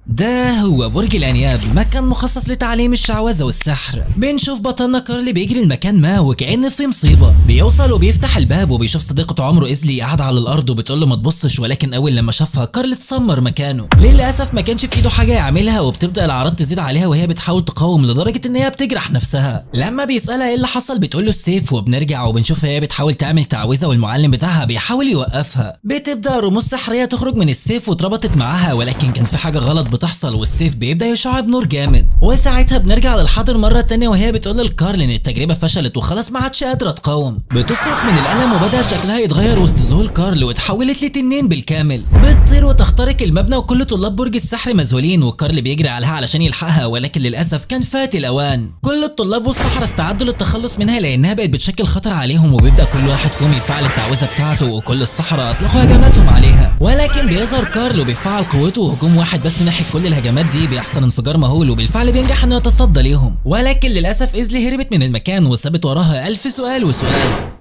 ده هو برج الانياب، مكان مخصص لتعليم الشعوذة والسحر. بنشوف بطلنا كارل بيجري المكان ما وكأن في مصيبة. بيوصل وبيفتح الباب وبيشوف صديقه عمره إيزلي قاعدة على الارض وبتقول له ما تبصش، ولكن اول لما شافها كارل اتسمر مكانه. للاسف ما كانش في ايده حاجة يعملها، وبتبدا الاعراض تزيد عليها وهي بتحاول تقاوم لدرجة ان هي بتجرح نفسها. لما بيسالها ايه اللي حصل بتقول له السيف، وبنرجع وبنشوف هي بتحاول تعمل تعويذه والمعلم بتاعها بيحاول يوقفها. بتبدا رموز سحريه تخرج من السيف واتربطت معاها، ولكن كان في حاجة غلط بتحصل والسيف بيبدا يشع بنور جامد. وساعتها بنرجع للحاضر مرة تانية وهي بتقول لكارل ان التجربة فشلت وخلاص ما عادش قادرة تقاوم. بتصرخ من الالم وبدا شكلها يتغير وسط ذهول كارل واتحولت لتنين بالكامل. بتطير وتخترق المبنى وكل طلاب برج السحر مذهولين، وكارل بيجري عليها علشان يلحقها، ولكن للاسف كان فات الاوان. كل الطلاب والسحرة استعدوا للتخلص منها لانها بقت بتشكل خطر عليهم، وبيبدا كل واحد فيهم يفعل التعويذه بتاعته، وكل السحرة اطلقوا هجماتهم عليها. ولكن بيظهر كارل وبيفعل قوته وهجوم واحد بس ناحية كل الهجمات دي بيحصل انفجار مهول، وبالفعل بينجح انه يتصدى ليهم. ولكن للاسف إيزلي هربت من المكان وسابت وراها 1000 سؤال وسؤال.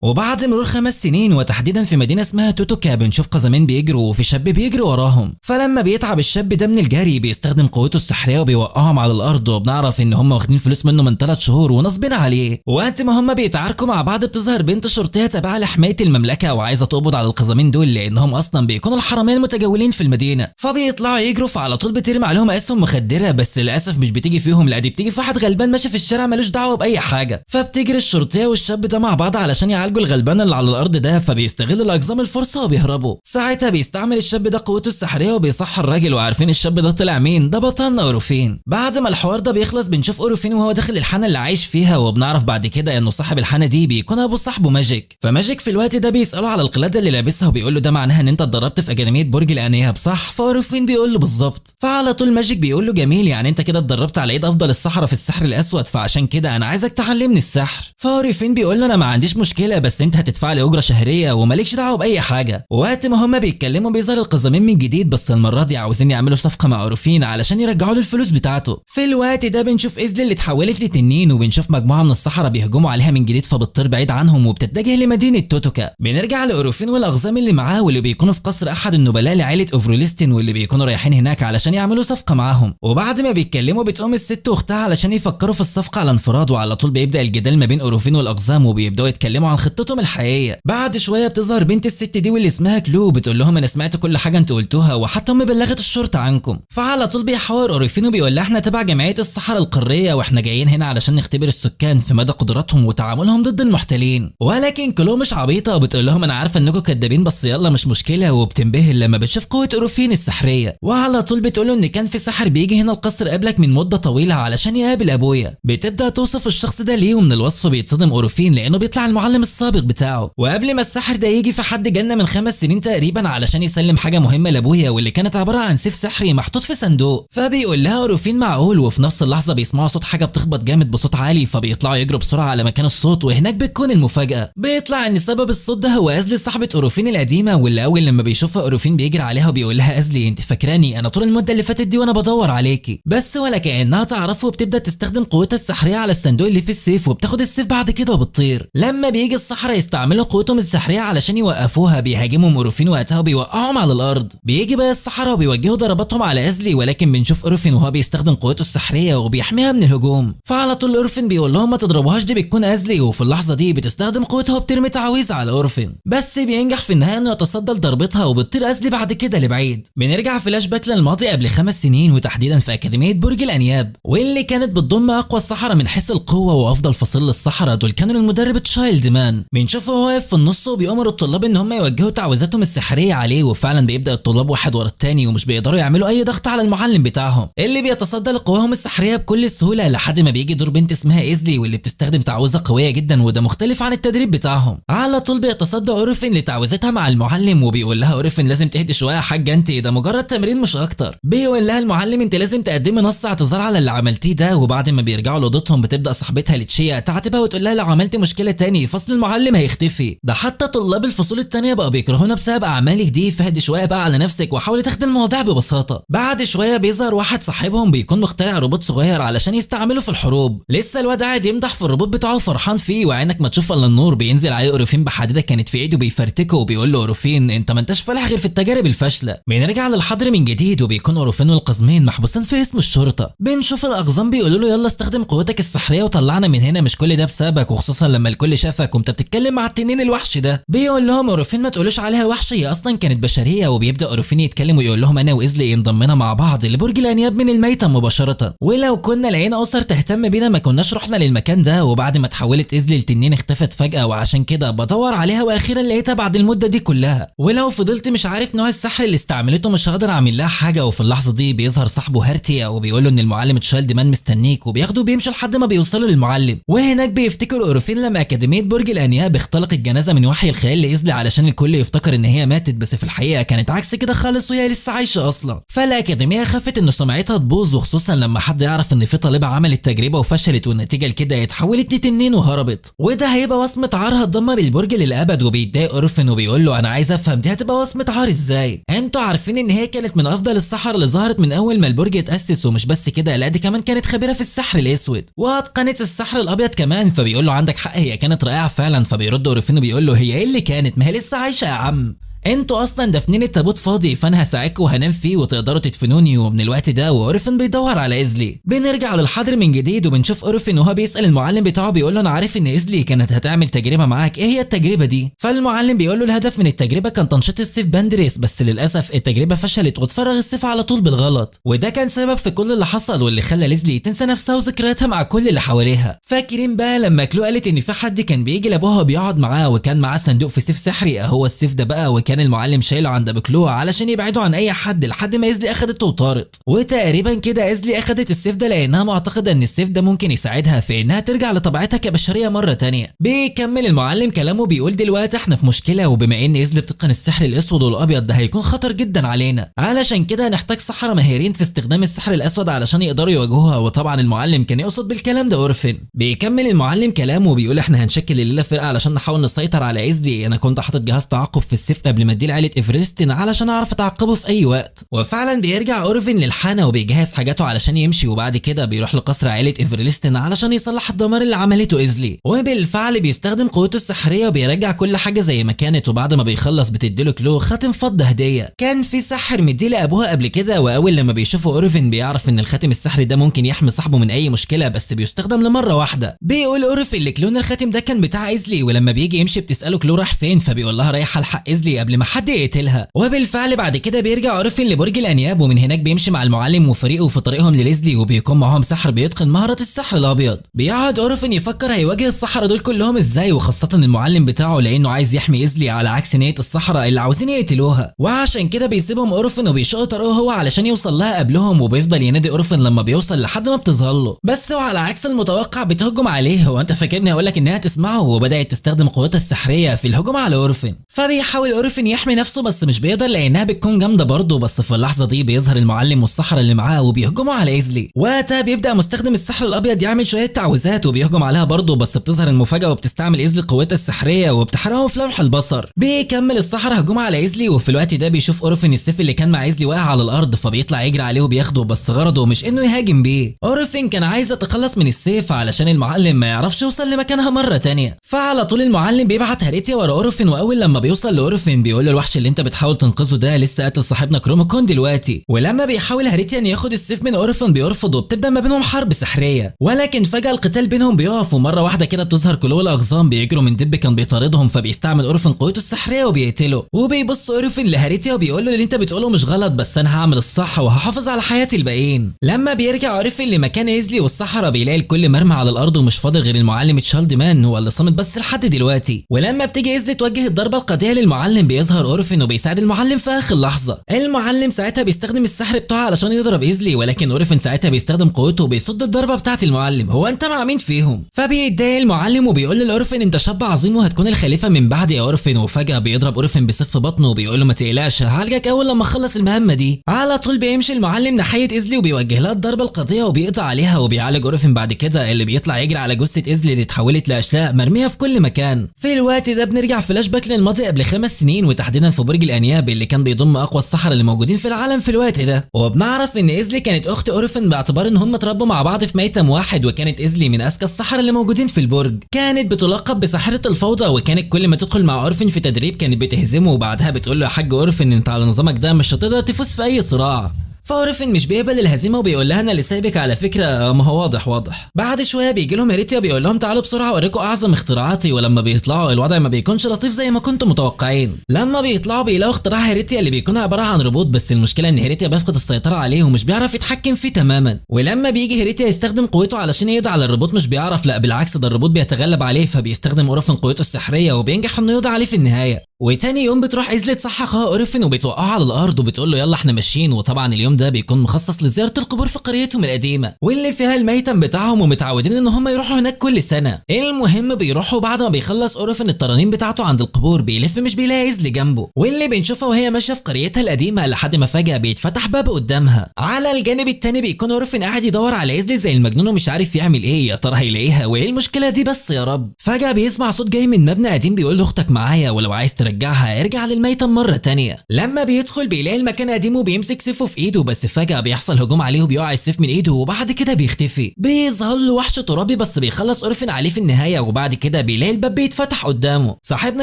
وبعد مرور 5 سنين وتحديدا في مدينة اسمها توتوكا بنشوف قزمين بيجروا وفي شاب بيجري وراهم. فلما بيتعب الشاب ده من الجري بيستخدم قوته السحريه وبيوقعهم على الارض، وبنعرف ان هم واخدين فلوس منه من 3 شهور ونصبين عليه. وقت ما هم بيتعاركوا مع بعض بتظهر بنت شرطية تابعه لحماية المملكة وعايزه تقبض على القزمين دول لانهم اصلا بيكونوا الحرامية المتجولين في المدينة. فبيطلعوا يجروا، فعلى طول بترمي عليهم اسهم مخدره، بس للاسف مش بتيجي فيهم، لا دي بتيجي في واحد غلبان ماشي في الشارع ملوش دعوه باي حاجة. فبتجري الشرطية والشاب ده مع بعض علشان يعالجوا الغلبان اللي على الارض ده، فبيستغل الاقزام الفرصة وبيهربوا. ساعتها بيستعمل الشاب ده قوته السحريه وبيصحى الراجل، وعارفين الشاب ده طلع مين؟ ده بطلنا اوروفين. بعد ما الحوار ده بيخلص بنشوف اوروفين وهو داخل الحانه اللي عايش فيها، وبنعرف بعد كده انه صاحب الحانه دي بيكون ابو صاحبه ماجيك. فماجيك في الوقت ده بيساله على القلادة اللي لابسها وبيقول له ده معناها ان انت اتدربت في اكاديمية برج الانياب صح؟ فاوروفين بيقول له بالظبط. فعلى طول ماجيك بيقول له جميل، يعني انت كده اتدربت على ايد افضل السحرة في السحر الاسود، فعشان كده انا عايزك تعلمني السحر. فاوروفين بيقول له انا ما عنديش مشكلة، بس انت هتدفع لي اجره شهرية ومالكش دعوه باي حاجة. وقت ما هما بيتكلموا بيظهر القزمين من جديد، بس المرة دي عاوزين يعملوا صفقة مع اوروفين علشان يرجعوا له الفلوس بتاعته. في الوقت ده بنشوف إيزلي اللي اتحولت لتنين، وبنشوف مجموعة من السحرة بيهجموا عليها من جديد، فبتطير بعيد عنهم وبتتجه لمدينة توتوكا. بنرجع لاوروفين والاقزام اللي معاه واللي بيكونوا في قصر احد النبلاء لعائلة اوفروليستين، واللي بيكونوا رايحين هناك علشان يعملوا صفقة معاهم. وبعد ما بيتكلموا بتقوم الست واختها علشان يفكروا في الصفقة على انفراد، وعلى طول بيبدا الجدال ما بين اوروفين والاقزام وبيبداوا يتكلموا عن خطتهم الحقيقية. بعد شوية بتظهر بنت الست دي واللي اسمها كلو، بتقول لهم انا سمعت كل حاجة انتوا قلتوها وحتى امي بلغت الشرطة عنكم. فعلى طول بيحاور اوريفين وبيقول لها احنا تبع جمعية الصحراء القارية واحنا جايين هنا علشان نختبر السكان في مدى قدراتهم وتعاملهم ضد المحتلين. ولكن كلو مش عبيطه وبتقول لهم انا عارفه انكم كدابين بس يلا مش مشكلة، وبتنبهر لما بتشوف قوة اوريفين السحريه. وعلى طول بتقول له ان كان في ساحر بيجي هنا القصر قبلك من مده طويلة علشان يقابل ابويا. بتبدا توصف الشخص ده ليه، ومن الوصف بيتصدم اوريفين لانه بيطلع المعلم السابق بتاعه. وقبل ما الساحر ده يجي في حد جنة من 5 سنين تقريبا علشان يسلم حاجة مهمة لابويا، واللي كانت عبارة عن سيف سحري محطوط في صندوق. فبيقول لها اوريفين معقول؟ وفي نفس اللحظة بيسمعوا صوت حاجة بتخبط جامد بصوت عالي، فبيطلعوا يجروا بسرعة على مكان الصوت، وهناك بتكون المفاجاة. بيطلع ان سبب الصوت ده هو ازلي صاحبه اوريفين القديمة، واللي اول لما بيشوفها اوريفين بيجري عليها وبيقول لها ازلي انت فاكراني؟ انا طول المدة اللي فاتت دي وانا بدور عليكي. بس ولا كانها تعرفه، وبتبدا تستخدم قوتها السحريه على الصندوق اللي في السيف، وبتاخد السيف بعد كده وبتطير. لما بيجي السحرة يستعملوا قوتهم السحريه علشان يوقفوها، بيهاجمهم اوريفين وقتها وبيوقعهم على الارض. بيجي بقى السحرة وبيوجهوا ضرباتهم على ازلي، ولكن بنشوف اوريفين وهو بيستخدم قوته السحريه وبيحميها من الهجوم. فعلى طول اوريفين بيقول لهم ما تضربوهاش دي بتكون ازلي، وفي اللحظة دي بتستخدم قوتها وبترمي تعويذه على اوريفين، بس بينجح في النهاية انه يتصدى لضربتها وبتطير ازلي بعد كده لبعيد. بنرجع فلاش باك للماضي قبل 5 سنين، وتحديدا في اكاديمية برج الانياب، واللي كانت بتضم اقوى السحرة من حيث القوة وافضل فصيل للسحرة. دول كانوا المدرب تشايلد مان. بنشوفه وهو واقف في النص وبيأمر الطلاب ان هم يوجهوا تعويذاتهم السحريه عليه، وفعلا بيبدا الطلاب واحد ورا الثاني ومش بيقدروا يعملوا اي ضغط على المعلم بتاعهم اللي بيتصدى لقواهم السحريه بكل سهولة، لحد ما بيجي دور بنت اسمها إيزلي واللي بتستخدم تعويذه قوية جدا، وده مختلف عن التدريب بتاعهم. على طول بيتصدى اوريفين لتعويذتها مع المعلم، وبيقول لها اوريفين لازم تهدي شوية يا حاجة انت، ده مجرد تمرين مش اكتر. بيقول لها المعلم انت لازم تقدمي نص اعتذار على اللي عملتيه ده. وبعد ما بيرجعوا لاوضتهم بتبدا صاحبتها لتشيا تعاتبها وتقول لها لو عملتي مشكلة تاني فصل المعلم المعلم هيختفي، ده حتى طلاب الفصول التانية بقى بيكرهونا بسبب اعمالك دي، فهدي شوية بقى على نفسك وحاولي تاخدي المواضيع ببساطة. بعد شوية بيظهر واحد صاحبهم بيكون مخترع روبوت صغير علشان يستعمله في الحروب. لسه الواد قاعد يمدح في الروبوت بتاعه فرحان فيه، وعينك ما تشوف الا النور، بينزل عليه اورفين بحديدة كانت في ايده بيفرتكه وبيقول له اورفين انت ما انتش فالح غير في التجارب الفاشلة. بنرجع للحضر من جديد وبيكون اورفين والقزمين محبوسين في اسم الشرطة. بنشوف الاقزام بيقولوا له يلا استخدم قوتك السحريه وطلعنا من هنا، مش كل ده بسببك، وخصوصا لما الكل شافك وانت بتتكلم مع التنين الوحش ده. بيقول لهم اورفين ما تقولوش عليها وحش، هي اصلا كانت بشرية. وبيبدا اورفين يتكلم ويقول لهم انا وايزلي انضمينا مع بعض لبرج الانياب من الميتم مباشرة، ولو كنا لقينا اسر تهتم بينا ما كناش رحنا للمكان ده. وبعد ما اتحولت ايزلي لتنين اختفت فجاة، وعشان كده بدور عليها واخيرا لقيتها بعد المدة دي كلها، ولو فضلت مش عارف نوع السحر اللي استعملته مش هقدر اعمل لها حاجة. وفي اللحظة دي بيظهر صاحبه هارتيا وبيقول له ان المعلم تشايلد مان مستنيك، وبياخده وبيمشوا لحد ما بيوصلوا للمعلم. وهناك بيفتكر اورفين لما اكاديمية برج الانياب اختلقت جنازه من وحي الخيال لايزلي علشان الكل يفتكر ان هي ماتت، بس في الحقيقة كانت عكس كده خالص وهي لسه عايشه اصلا. فالاكاديميه خافت ان سمعتها تبوظ، وخصوصا لما حد يعرف ان في طالبه عملت تجربه وفشلت والنتيجة لكده اتحولت لتنين وهربت، وده هيبقى وصمة عار هتدمر البرج للابد. وبيتضايق اورفين وبيقول له انا عايز افهم دي هتبقى وصمة عار ازاي؟ انتوا عارفين ان هي كانت من افضل السحر اللي ظهرت من اول ما البرج اتاسس، ومش بس كده، لا دي كمان كانت خبيرة في السحر الاسود واتقنت السحر الابيض كمان. فبيقول له عندك حق، هي كانت رائعة فعلا. فبيرد اورفين وبيقول له هي ايه اللي كانت؟ ما هي لسه عايشه يا عم، انتوا اصلا دافنين التابوت فاضي، فانا هساعدكم وهنام فيه وتقدروا تدفنوني. ومن الوقت ده واورفين بيدور على ايزلي. بنرجع للحاضر من جديد وبنشوف اورفين وهو بيسال المعلم بتاعه بيقول له انا عارف ان ايزلي كانت هتعمل تجربه معاك، ايه هي التجربة دي؟ فالمعلم بيقول له الهدف من التجربة كان تنشيط السيف باندريس، بس للاسف التجربة فشلت واتفرغ السيف على طول بالغلط، وده كان سبب في كل اللي حصل واللي خلى ليزلي تنسى نفسها وذكرياتها مع كل اللي حواليها. فاكرين بقى لما كلو قالت ان في حد كان بيجي لابوها وبيقعد معاه وكان معاه صندوق في سيف سحري، اهو السيف ده بقى، وكان المعلم شايله عند ابو كلو علشان يبعده عن اي حد لحد ما ايزلي اخدته وطارت. وتقريبا كده ايزلي اخدت السيف ده لانها معتقده ان السيف ده ممكن يساعدها في انها ترجع لطبيعتها كبشريه مرة تانية. بيكمل المعلم كلامه بيقول دلوقتي احنا في مشكلة، وبما ان ايزلي بتتقن السحر الاسود والابيض ده هيكون خطر جدا علينا، علشان كده هنحتاج سحره ماهرين في استخدام السحر الاسود علشان يقدروا يواجهوها. وطبعا المعلم كان يقصد بالكلام ده اورفين. بيكمل المعلم كلامه وبيقول احنا هنشكل الليلة فرقه علشان نحاول نسيطر على ايزلي، انا كنت حاطط جهاز تعقب في السيف قبل ما اديه لعيلة ايفرستين علشان اعرف اتعقبه في اي وقت. وفعلا بيرجع اورفين للحانه وبيجهز حاجاته علشان يمشي، وبعد كده بيروح لقصر عيله ايفرستين علشان يصلح الدمار اللي عملته ايزلي. وبالفعل بيستخدم قوته السحريه وبيرجع كل حاجة زي ما كانت. وبعد ما بيخلص بتديله كلو خاتم فضة هديه كان في ساحر مديه لابوها قبل كده. واول لما بيشوفه اورفين بيعرف ان الخاتم السحري ده ممكن يحمي صاحبه من اي مشكلة، بس بيستخدم لمره واحدة. بيقول اورفين لكلو ان الخاتم ده كان بتاع ايزلي، ولما بيجي يمشي بتساله كلو راح فين، فبيقول لها رايح الحق ايزلي قبل ما حد يقتلها. وبالفعل بعد كده بيرجع اورفين لبرج الانياب، ومن هناك بيمشي مع المعلم وفريقه في طريقهم لليزلي، وبيكون معاهم سحر بيتقن مهارة السحر الابيض. بيقعد اورفين يفكر هيواجه السحرة دول كلهم ازاي، وخاصة المعلم بتاعه لانه عايز يحمي ايزلي على عكس نية السحرة اللي عاوزين يقتلوها. وعشان كده بيسيبهم اورفين وبيشق طريقه هو علشان يوصل لها قبلهم، وبيفضل ينادي اورفين لما بيوصل لحد ما بتظهر له، بس وعلى عكس المتوقع بتهجم عليه. هو انت فاكرني هقول لك انها تسمعه؟ وبدات تستخدم قوتها السحريه في الهجوم على اورفين. فبيحاول اورفين يحمي نفسه بس مش بيقدر لانها بتكون جامدة برضه. بس في اللحظة دي بيظهر المعلم والسحرة اللي معاه وبيهجموا على ايزلي. وقتها بيبدا مستخدم السحر الابيض يعمل شوية تعويذات وبيهجم عليها برضه، بس بتظهر المفاجاة وبتستعمل ايزلي قوتها السحريه وبتحرقهم في لمح البصر. بيكمل السحرة هجوم على ايزلي، وفي الوقت ده بيشوف اورفين السيف اللي كان مع ايزلي واقع على الارض، فبيطلع يجري عليه وبياخده، بس غرضه مش انه يهاجم بيه. اورفين كان عايز يتخلص من السيف علشان المعلم ما يعرفش يوصل لمكانها مرة تانية. فعلى طول المعلم بيبعت هاريتيا ورا اورفين، واول لما بيوصل لاورفين بيقول له الوحش اللي انت بتحاول تنقذه ده لسه قاتل صاحبنا كروموكون دلوقتي. ولما بيحاول هاريتيا ان ياخد السيف من اورفين بيرفض، وبتبدا ما بينهم حرب سحريه. ولكن فجاة القتال بينهم بيقف، ومرة واحدة كده بتظهر كلو الاقزام بيجروا من دب كان بيطاردهم، فبيستعمل اورفين قوته السحريه وبيقتله. وبيبص اورفين لهاريتيا وبيقول له اللي انت بتقوله مش غلط، بس انا هعمل الصح وهحافظ على حياة الباقيين. لما بيرجع اورفين لمكان ايزلي والسحرة بيلاقي الكل مرمى على الارض ومش فاضل غير المعلم تشالد مان هو اللي صامت بس لحد دلوقتي. ولما بتيجي ايزلي توجه الضربة القاضية للمعلم بيظهر اورفن وبيساعد المعلم في اخر لحظة. المعلم ساعتها بيستخدم السحر بتاعه علشان يضرب ايزلي، ولكن اورفن ساعتها بيستخدم قوته وبيصد الضربة بتاعه المعلم. هو انت مع مين فيهم؟ فبيتضايق المعلم وبيقول للاورفن انت شاب عظيم وهتكون الخليفة من بعد يا اورفن. وفجاة بيضرب اورفن بسيف في بطنه وبيقول له ما تقلقش هعالجك اول لما اخلص المهمة دي. على طول بيمشي المعلم ناحية ايزلي وبيوجه لها الضربة القاضية وبيقطع عليها وبيعالج اورفن بعد كده، اللي بيطلع يجري على جثة ايزلي اللي اتحولت لاشلاء مرمية في كل مكان. في الوقت ده بنرجع فلاش باك للماضي قبل 5 سنين، وتحديدا في برج الانياب اللي كان بيضم اقوى السحرة اللي موجودين في العالم في الوقت ده. وبنعرف ان ايزلي كانت اخت اورفن باعتبار ان هم اتربوا مع بعض في ميتم واحد، وكانت ايزلي من اذكى السحرة اللي موجودين في البرج. كانت بتلقب بساحره الفوضى، وكانت كل ما تدخل مع اورفن في تدريب كانت بتهزمه، وبعدها بتقول له يا حاج اورفن انت على نظامك ده مش هتقدر تفوز في اي صراع. فاورفن مش بيقبل الهزيمة وبيقول لها انا اللي سايبك على فكرة، ما هو واضح واضح. بعد شوية بيجي لهم هيريتيا بيقول لهم تعالوا بسرعة اوريكم اعظم اختراعاتي، ولما بيطلعوا الوضع ما بيكونش لطيف زي ما كنتم متوقعين. لما بيطلعوا بيلاقوا اختراع هيريتيا اللي بيكون عبارة عن روبوت، بس المشكلة ان هيريتيا بيفقد السيطرة عليه ومش بيعرف يتحكم فيه تماما. ولما بيجي هيريتيا يستخدم قوته علشان يقضي على الروبوت مش بيعرف، لا بالعكس ده الروبوت بيتغلب عليه، فبيستخدم اورفن قوته السحريه وبينجح انه يقضي عليه في النهاية. وتاني يوم بتروح ايزلي تصحى اخوها اورفن وبتوقعه على الارض وبتقول له يلا احنا ماشيين. وطبعا اليوم ده بيكون مخصص لزيارة القبور في قريتهم القديمة واللي فيها الميتم بتاعهم، ومتعودين ان هم يروحوا هناك كل سنة. المهم بيروحوا بعد ما بيخلص اورفن الترانيم بتاعته عند القبور بيلف مش بيلاقي ايزلي جنبه، واللي بنشوفها وهي ماشية في قريتها القديمة لحد ما فجاة بيتفتح باب قدامها. على الجانب التاني بيكون اورفن قاعد يدور على ايزلي زي المجنون ومش عارف يعمل ايه، يا ترى هيلاقيها وايه المشكلة دي بس يا رب. فجاة بيسمع صوت جاي من مبنى قديم بيقول له اختك معايا ولو عايز ترجعها ارجع للميتم مرة تانية. لما بيدخل بيلاقي المكان قديم وبيمسك سيفه في ايده، بس فجأة بيحصل هجوم عليه وبيقع السيف من ايده وبعد كده بيختفي. بيظهر له وحش ترابي بس بيخلص اورفن عليه في النهاية، وبعد كده بيلاقي الباب بيتفتح قدامه. صاحبنا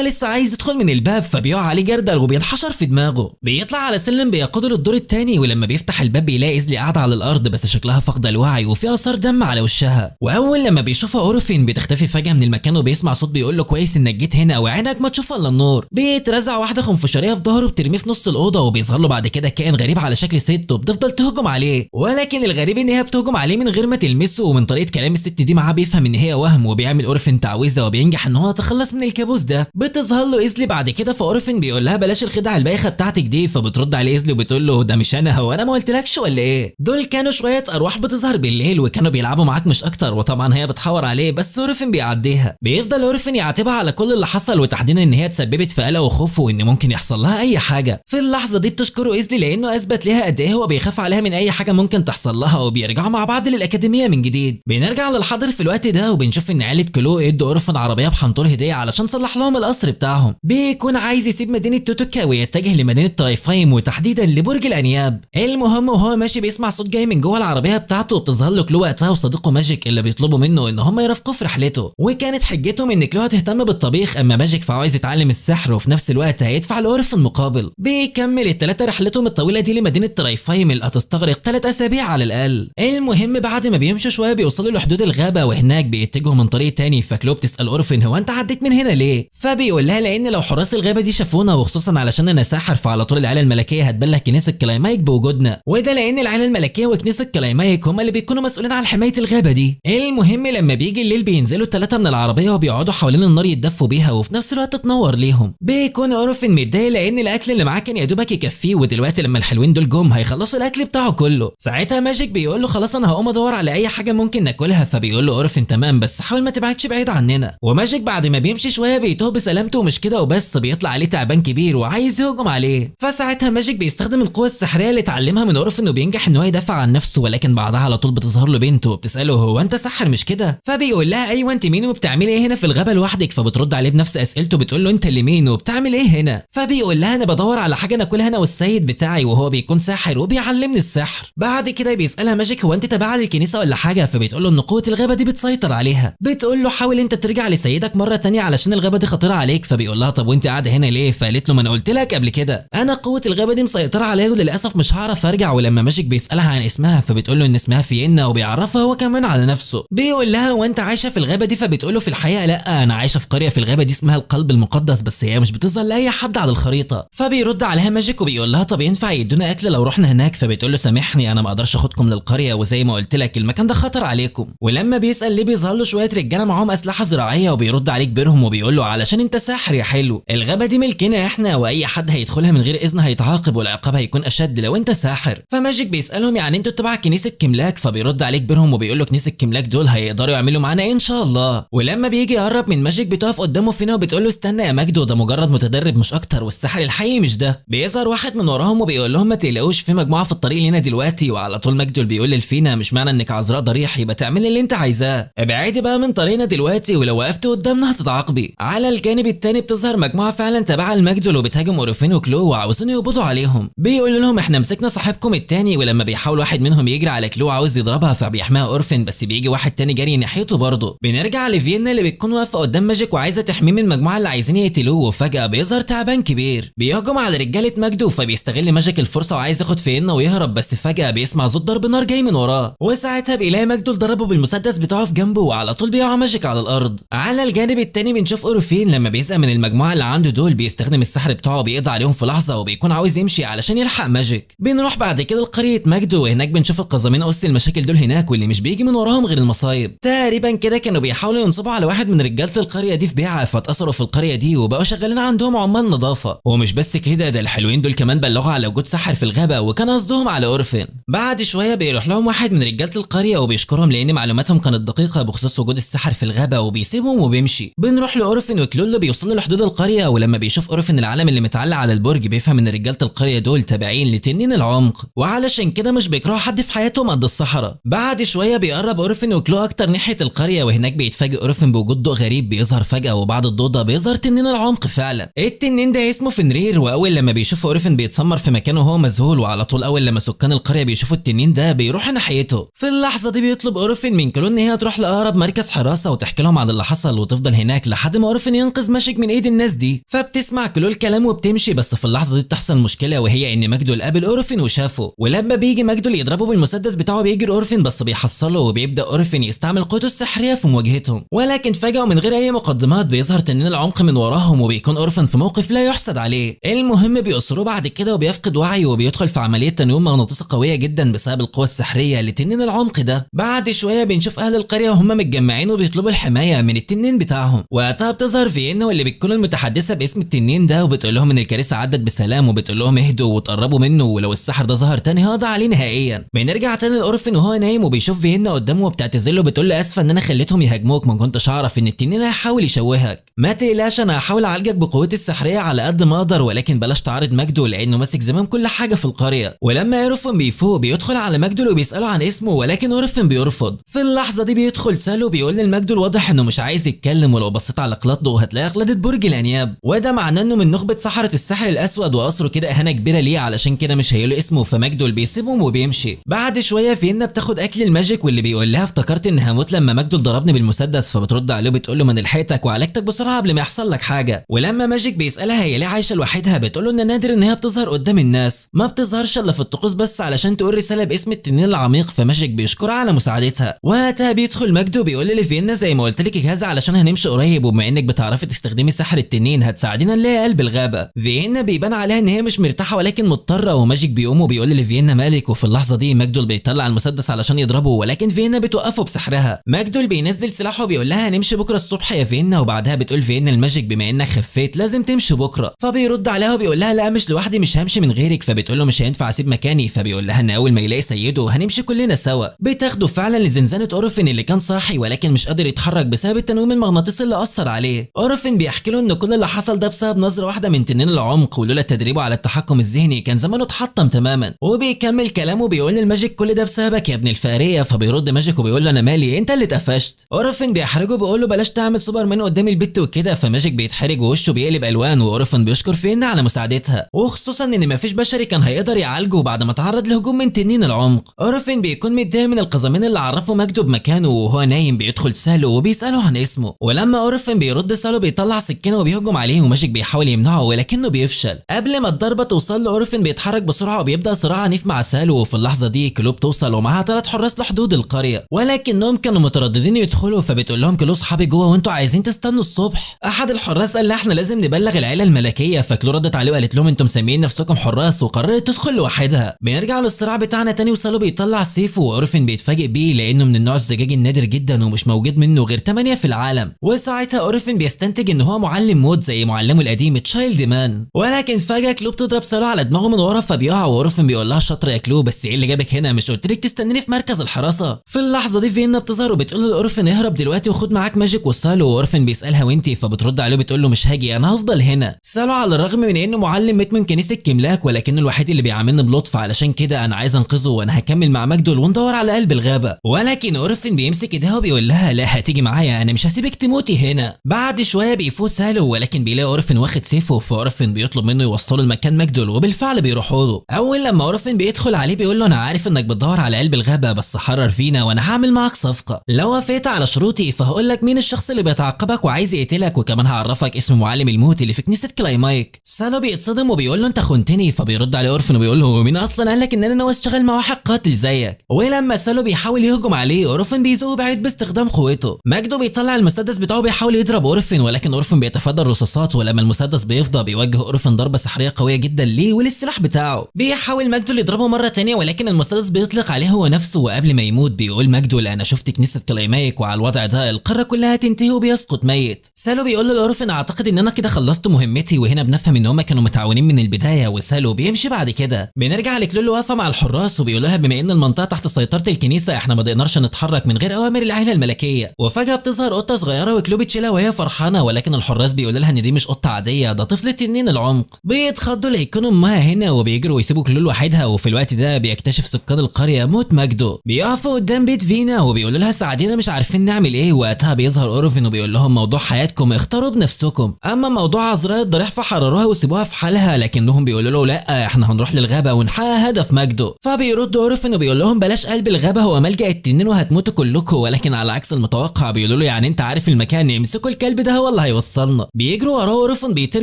لسه عايز يدخل من الباب فبيقع عليه جردل وبينحشر في دماغه. بيطلع على سلم بيقوده للدور الثاني، ولما بيفتح الباب بيلاقي ايزلي قاعدة على الارض بس شكلها فاقدة الوعي وفي اثار دم على وشها. واول لما بيشوفها اورفن بتختفي فجأة من المكان وبيسمع صوت بيقول له كويس انك جيت هنا وعينك ما تشوف الا النور. بيترزع واحدة خنفشاريه في ظهره بترميه في نص الاوضة، وبيظهر له بعد كده كائن غريب على شكل ست وبتفضل تهجم عليه، ولكن الغريب ان هي بتهجم عليه من غير ما تلمسه، ومن طريقه كلام الست دي معاه بيفهم ان هي وهم، وبيعمل اورفن تعويذه وبينجح ان هو يتخلص من الكابوس ده. بتظهر له ايزلي بعد كده، فاورفن بيقول لها بلاش الخدعه البايخه بتاعتك دي، فبترد عليه ايزلي وبتقول له ده مش انا، هو انا ما قلتلكش ولا ايه؟ دول كانوا شوية ارواح بتظهر بالليل وكانوا بيلعبوا معاك مش اكتر. وطبعا هي بتحور عليه بس اورفن بيعديها. بيفضل اورفن يعاتبها على كل اللي حصل، وتحديدا ان هي تسببت في قلق وخوف وان ممكن يحصل لها اي حاجة. في اللحظة دي بتشكره ايزلي لانه اثبت لها قد ايه هو بيخاف عليها من اي حاجة ممكن تحصل لها، وبيرجعوا مع بعض للاكاديميه من جديد. بنرجع للحاضر في الوقت ده وبنشوف ان عيله كلو ادوا اورفن عربية بحنطور هديه علشان صلح لهم القصر بتاعهم. بيكون عايز يسيب مدينة توتوكا ويتجه لمدينة ترايفايم وتحديدا لبرج الانياب. المهم وهو ماشي بيسمع صوت جاي من جوه العربية بتاعته، وبتظهر له كلو وقتها وصديقه ماجيك اللي بيطلبوا منه ان هم يرافقوه في رحلته، وكانت حجتهم ان كلو هتهتم بالطبيخ اما ماجيك فعايز يتعلم السحر وفي نفس الوقت هيدفع لاورفن مقابل. بيكمل الثلاثة رحلتهم الطويلة دي لمدينة ترايفايم اللي هتستغرق 3 اسابيع على الاقل. المهم بعد ما بيمشوا شوية بيوصلوا لحدود الغابة، وهناك بيتجهوا من طريق تاني. فكلو بتسال اورفن هو انت عديت من هنا ليه؟ فبيقول لها لان لو حراس الغابة دي شافونا وخصوصا علشان انا ساحر فعلى طول العيلة الملكية هتبلغ كنيسة كلايمايك بوجودنا، وده لان العيلة الملكية وكنيسه كلايمايك هم اللي بيكونوا مسؤولين عن حماية الغابة دي. المهم لما بيجي الليل بينزلوا الثلاثة من العربية وبيقعدوا حوالين النار يتدفوا بيها وفي نفس الوقت تنور ليهم. بيكون اورفن متضايق لان الاكل اللي معاه كان يا دوبك يكفيه، ودلوقتي لما الحلوين دول جم هيخلصوا الاكل بتاعه كله. ساعتها ماجيك بيقول له خلاص انا هقوم ادور على اي حاجة ممكن ناكلها، فبيقول له اورفن تمام بس حاول ما تبعدش بعيد عننا. وماجيك بعد ما بيمشي شوية بيتوه بسلامته، ومش كده وبس بيطلع عليه تعبان كبير وعايز يهجم عليه. فساعتها ماجيك بيستخدم القوة السحريه اللي اتعلمها من اورفن وبينجح ان هو يدافع عن نفسه، ولكن بعدها على طول بتظهر له بنته وبتساله هو انت ساحر مش كده؟ فبيقول لها ايوه انت مين وبتعملي ايه هنا في الغابة لوحدك؟ فبترد عليه بنفس اسئلته بتقول له انت اللي مين وبتعمل ايه هنا؟ فبيقول لها انا بدور على حاجة ناكلها انا والسيد بتاعي وهو بيكون ساحر وبيعلمني السحر. بعد كده بيسالها ماجيك هو انت تابعه للكنيسة ولا حاجة؟ فبتقول له ان قوة الغابة دي بتسيطر عليها. بتقول له حاول انت ترجع لسيدك مرة تانية علشان الغابة دي خطيرة عليك. فبيقول لها طب وانت قاعدة هنا ليه؟ فقالت له ما انا قلت لك قبل كده انا قوة الغابة دي مسيطرة عليا وللاسف مش هعرف ارجع. ولما ماجيك بيسالها عن اسمها فبتقول له ان اسمها فيينا، وبيعرفها هو كمان على نفسه. بيقول لها وانت عايشه في الغابة دي؟ فبتقول له في الحقيقة لا انا عايشه في قرية في الغابة دي اسمها القلب المقدس، بس هي الحقيقة مش بتظهر لاي حد على الخريطة. فبيرد عليها ماجيك وبيقول لها طب ينفع يدونا اكل لو رحنا هناك؟ فبتقول له سامحني انا ما اقدرش اخدكم للقريه، وزي ما قلت لك المكان ده خطر عليكم. ولما بيسال ليه بيظهر له شوية رجاله معاهم اسلحة زراعية، وبيرد عليه كبيرهم وبيقول له علشان انت ساحر يا حلو، الغابة دي ملكنا احنا، واي حد هيدخلها من غير اذن هيتعاقب، والعقاب هيكون اشد لو انت ساحر. فماجيك بيسالهم يعني انتوا تبع كنيسة كيملاك؟ فبيرد عليه كبيرهم وبيقول له كنيسة كيملاك دول هيقدروا يعملوا معانا ايه ان شاء الله. ولما بيجي يقرب من ماجيك بتقف قدامه فينا وبتقول له استنى يا ماجدو، ده مجرد متدرب مش اكتر، والساحر الحقيقي مش ده. بيظهر واحد من وراهم وبيقول لهم ما تقلقوش في مجموعة في الطريق لينا دلوقتي. وعلى طول ماجدو بيقول للفينا مش معنى انك عذراء ضريح يبقى تعملي اللي انت عايزاه، ابعدي بقى من طريقنا دلوقتي، ولو وقفت قدامنا هتتعاقبي. على الجانب التاني بتظهر مجموعة فعلا تبع الماجدول وبتهاجم اورفين وكلو وعاوزين يقبضوا عليهم. بيقولوا لهم احنا مسكنا صاحبكم التاني، ولما بيحاول واحد منهم يجري على كلو عاوز يضربها فبيحميها اورفين، بس بيجي واحد تاني جري ناحيته برضه. بنرجع لفيينا اللي بتكون واقفة قدام ماجيك وعايزه تحميه من المجموعة اللي عايزين يقتلوه، وفجاة بيظهر تعبان كبير بيهجم على رجاله ماجدو، فبيستغل ماجيك الفرصة وعايز ياخد فيينا ويهرب، بس فجاة بيسمع صوت ضرب نار جاي من وراه، وساعتها بيلاقي ماجدو ضربه بالمسدس بتاعه في جنبه، وعلى طول بيقع ماجيك على الارض. على الجانب التاني بنشوف اورفين لما بيزهق من المجموعة اللي عنده دول بيستخدم السحر بتاعه بيقضي عليهم في لحظة، وبيكون عاوز يمشي علشان يلحق ماجيك. بنروح بعد كده لقرية ماجدو، وهناك بنشوف القزمين قص المشاكل دول هناك، واللي مش بيجي من وراهم غير المصايب. تقريبا كده كانوا بيحاولوا ينصبوا على واحد من رجاله القرية دي في بيعه، فاتأثروا في القرية دي وبقوا شغالين عندهم عمال نظافة. ومش بس كده، ده الحلوين دول كمان بلغوا على وجود ساحر في الغابة، وكان قصدهم على اورفين. بعد شوية بيروح لهم واحد من رجاله القرية وبيشكرهم لان معلوماتهم كانت دقيقة بخصوص وجود الساحر في الغابة، وبيسيبهم وبيمشي. بنروح لاورفين وكلو اللي بيوصلوا لحدود القرية، ولما بيشوف اورفين العلم اللي متعلق على البرج بيفهم ان رجاله القرية دول تابعين لتنين العمق، وعلشان كده مش بيكرهوا حد في حياتهم قد الصحراء. بعد شوية بيقرب اورفين وكلو اكتر ناحية القرية، وهناك بيتفاجئ اورفين بوجود ضوء غريب بيظهر فجاة، وبعد الضوء ده بيظهر تنين العمق فعلا. التنين ده اسمه فنرير، واول لما بيشوف اورفين بيتسمر في مكانه وهو مذهول، وعلى طول اول لما سكان القرية بيشوفوا التنين ده بيروحوا ناحيته. في اللحظة دي بيطلب اورفين من كلو ان هي تروح لاقرب مركز حراسة وتحكي لهم عن اللي حصل، وتفضل هناك لحد ما اورفين ينقذ ماجيك من ايد الناس دي. فبتسمع كلو الكلام وبتمشي، بس في اللحظة دي بتحصل مشكلة، وهي ان ماجدول قابل اورفين وشافه، ولما بيجي ماجدول يضربه بالمسدس بتاعه بيجري اورفين بس بيحصله، وبيبدا اورفين يستعمل قوته السحريه في مواجهتهم. ولكن فجاة ومن غير اي مقدمات بيظهر تنين العمق من وراهم، وبيكون اورفين في موقف لا يحسد عليه. المهم بيأسروه بعد كده وبيفقد وعيه، وبيدخل في عملية تنويم مغناطيسي قوية جدا بسبب القوة السحريه لتنين العمق ده. بعد شوية بنشوف اهل القرية وهم متجمعين وبيطلبوا الحماية من التنين بتاعهم. وقتها بتظهر فيينا واللي بتكون المتحدثه باسم التنين ده، وبتقول لهم ان الكارثة عدت بسلام، وبتقول لهم اهدوا وتقربوا منه، ولو السحر ده ظهر تاني هقضي عليه نهائيا. بنرجع تاني لاورفين وهو نايم، وبيشوف فيينا قدامه وبتعتذر له بتقول له اسفه ان انا خليتهم يهاجموك، ما كنتش اعرف ان التنين هيحاول يشوهك، ما تقلقش انا هحاول اعالجك بقوتي السحريه على قد ما اقدر، ولكن بلاش تعارض ماجدو لانه ماسك زمام كل حاجة في القرية. ولما اورفين بيفوق بيدخل على ماجدول وبيساله عن اسمه، ولكن اورفين بيرفض. في اللحظة دي بيدخل سالو بيقول للماجدول واضح انه مش عايز يتكلم، ولو بصيت على قلادته هتلاقي قلادة برج الانياب، وده معناه انه من نخبة سحره السحر الاسود، وقصره كده اهانه كبيرة ليه، علشان كده مش هيقول اسمه. فماجدول بيسيبهم وبيمشي. بعد شوية فيينا بتاخد اكل الماجيك، واللي بيقول لها افتكرت ان هموت لما ماجدول ضربني بالمسدس، فبترد عليه بتقول له ما انا لحقتك وعالجتك بسرعة قبل ما يحصل لك حاجة. ولما ماجيك بيسالها هي ليه عايشه لوحدها، بتقول له ان نادر ان هي بتظهر قدام الناس، ما بتظهرش الا في الطقوس بس علشان تقول رسالة باسم التنين العميق. فماجيك بيشكرها على مساعدتها. وقتها بيدخل ماجدو بيقول لفيينا زي ما قلت لك جاهزة علشان هنمشي قريب، وبما انك بتعرفي تستخدمي سحر التنين هتساعدينا نلاقي قلب الغابة. فيينا بيبان عليها ان هي مش مرتاحة ولكن مضطرة، وماجيك بيقوم وبيقول لفيينا مالك. وفي اللحظة دي ماجدول بيطلع المسدس علشان يضربه، ولكن فيينا بتوقفه بسحرها. ماجدول بينزل سلاحه وبيقول لها هنمشي بكره الصبح يا فيينا. وبعدها بتقول فيينا الماجيك بما انك خفيت لازم تمشي بكره. فبيرد عليها وبيقول لها لا مش لوحدي، مش همشي من غيرك. فبتقول له مش هينفع اسيب مكاني. فبيقول لها ان اول ما يلاقي سيده هنمشي كلنا سوا. بتاخده فعلا لزنزانه اورفين اللي كان صاحي ولكن مش قادر يتحرك بسبب التنويم المغناطيسي اللي اثر عليه. اورفين بيحكي له ان كل اللي حصل ده بسبب نظره واحدة من تنين العمق، ولولا تدريبه على التحكم الذهني كان زمانه اتحطم تماما. وبيكمل كلامه بيقول للماجيك كل ده بسببك يا ابن الفقريه. فبيرد ماجيك وبيقول له انا مالي، انت اللي اتقفشت. اورفين بيحرجه بيقول له بلاش تعمل سوبرمان قدام البت وكده. فماجيك بيتحرج ووشه بيقلب الوان، واورفين بيشكر فيينا على مساعدتها، وخصوصا ان مفيش بشري كان هيقدر يعالجه بعد ما تعرض لهجوم من تنين العمق. اورفين بيكون متضايق من القزمين اللي عرفوا ماجدو بمكانه، وهو نايم بيدخل سالو وبيساله عن اسمه. ولما اورفين بيرد سالو بيطلع سكينة وبيهجم عليه، وماجيك بيحاول يمنعه ولكنه بيفشل. قبل ما الضربة توصل لاورفين بيتحرك بسرعة وبيبدا صراع عنيف مع سالو. وفي اللحظة دي كلو بتوصل ومعاها 3 حراس لحدود القرية، ولكنهم كانوا مترددين يدخلوا. فبتقول لهم كلو صحابي جوه وانتوا عايزين تستنوا الصبح. احد الحراس قال لها احنا احنا لازم نبلغ العيلة الملكية. فكلو ردت عليه وقالت لهم انتم مسميين نفسكم حراس، وقررت تدخل لوحدها. بنرجع للصراع بتاعنا تاني، وسالو بيطلع سيفه واورفن بيتفاجئ بيه لانه من النوع الزجاجي النادر جدا ومش موجود منه غير 8 في العالم. وساعتها اورفن بيستنتج ان هو معلم موت زي معلمه القديم تشايلد مان. ولكن فجاة كلو بتضرب سالو على دماغه من ورا فبيقع، واورفن بيقول لها شاطرة يا كلو، بس ايه اللي جابك هنا؟ مش قلت لك تستنيني في مركز الحراسة؟ في اللحظة دي فيينا بتظهر وبتقول لاورفن اهرب دلوقتي وخد معاك ماجيك وسالو. واورفن بيسالها وانتي؟ فبترد عليه بتقول له مش هاجي، انا هفضل هنا. سالو على الرغم من انه معلم ميت من كنيسة كيملاك ولكنه الوحيد اللي بيعاملني بلطف، علشان كده انا عايز انقذه وانا هكمل مع ماجدول وندور على قلب الغابة. ولكن اورفن بيمسك ايديها وبيقول لها لا هتيجي معايا، انا مش هسيبك تموتي هنا. بعد شوية بيفوق سالو ولكن بيلاقي اورفن واخد سيفه، فاورفن بيطلب منه يوصله لمكان ماجدول وبالفعل بيروحوا له. اول لما اورفن بيدخل عليه بيقول له انا عارف انك بتدور على قلب الغابة، بس حرر فينا وانا هعمل معاك صفقة، لو وافقت على شروطي فهقول لك مين الشخص اللي بيتعاقبك وعايز يقتلك، وكمان هعرفك اسم معلم الموت اللي في كنيسة كلايمايك. سالو بيتصدم وبيقول له انت خنتني، فبيرد عليه اورفن وبيقول له مين اصلا قال لك ان انا ناوي اشتغل مع واحد قاتل زيك؟ ولما سالو بيحاول يهجم عليه اورفن بيزقه بعيد باستخدام قوته. ماجدو بيطلع المسدس بتاعه بيحاول يضرب اورفن، ولكن اورفن بيتفادى الرصاصات، ولما المسدس بيفضى بيوجه اورفن ضربه سحريه قوية جدا ليه وللسلاح بتاعه. بيحاول ماجدو يضربه مرة تانية ولكن المسدس بيطلق عليه هو نفسه، وقبل ما يموت بيقول ماجدو انا شفت كنيسة كلايمايك وعلى الوضع ده القارة كلها تنتهي وبيسقط ميت. سالو بيقول لاورفن اعتقد ان انا كده خلصت مهمتي، وهنا بنفهم ان هما كانوا متعاونين من البداية، وسالو بيمشي بعد كده. بنرجع لكلو واقفة مع الحراس وبيقول لها بما ان المنطقة تحت سيطرة الكنيسة احنا ما نقدرش نتحرك من غير اوامر العائلة الملكية. وفجاة بتظهر قطة صغيرة وكلو بتشيلها وهي فرحانة، ولكن الحراس بيقول لها ان دي مش قطة عادية، ده طفل تنين العمق. بيتخضوا ليكونوا امها هنا وبيجروا ويسيبوا كلو لوحدها. وفي الوقت ده بيكتشف سكان القرية موت ماجدو. بيقفوا قدام بيت فينا وبيقولوا لها ساعدينا مش عارفين نعمل ايه. وقتها بيظهر اورفن وبيقول لهم موضوع حياتكم اختاروا بنفسكم، اما موضوع عذراء الضريح فحرروها وسيبوها في حالها، لكنهم بيقولوا له لا احنا هنروح للغابه ونحقق هدف ماجدو. فبيرد اورفن وبيقول لهم بلاش قلب الغابة هو ملجأ التنين وهتموتوا كلكم، ولكن على عكس المتوقع بيقولوا له يعني انت عارف المكان، امسكوا الكلب ده هو اللي هيوصلنا. بيجروا وراه اورفن بيطير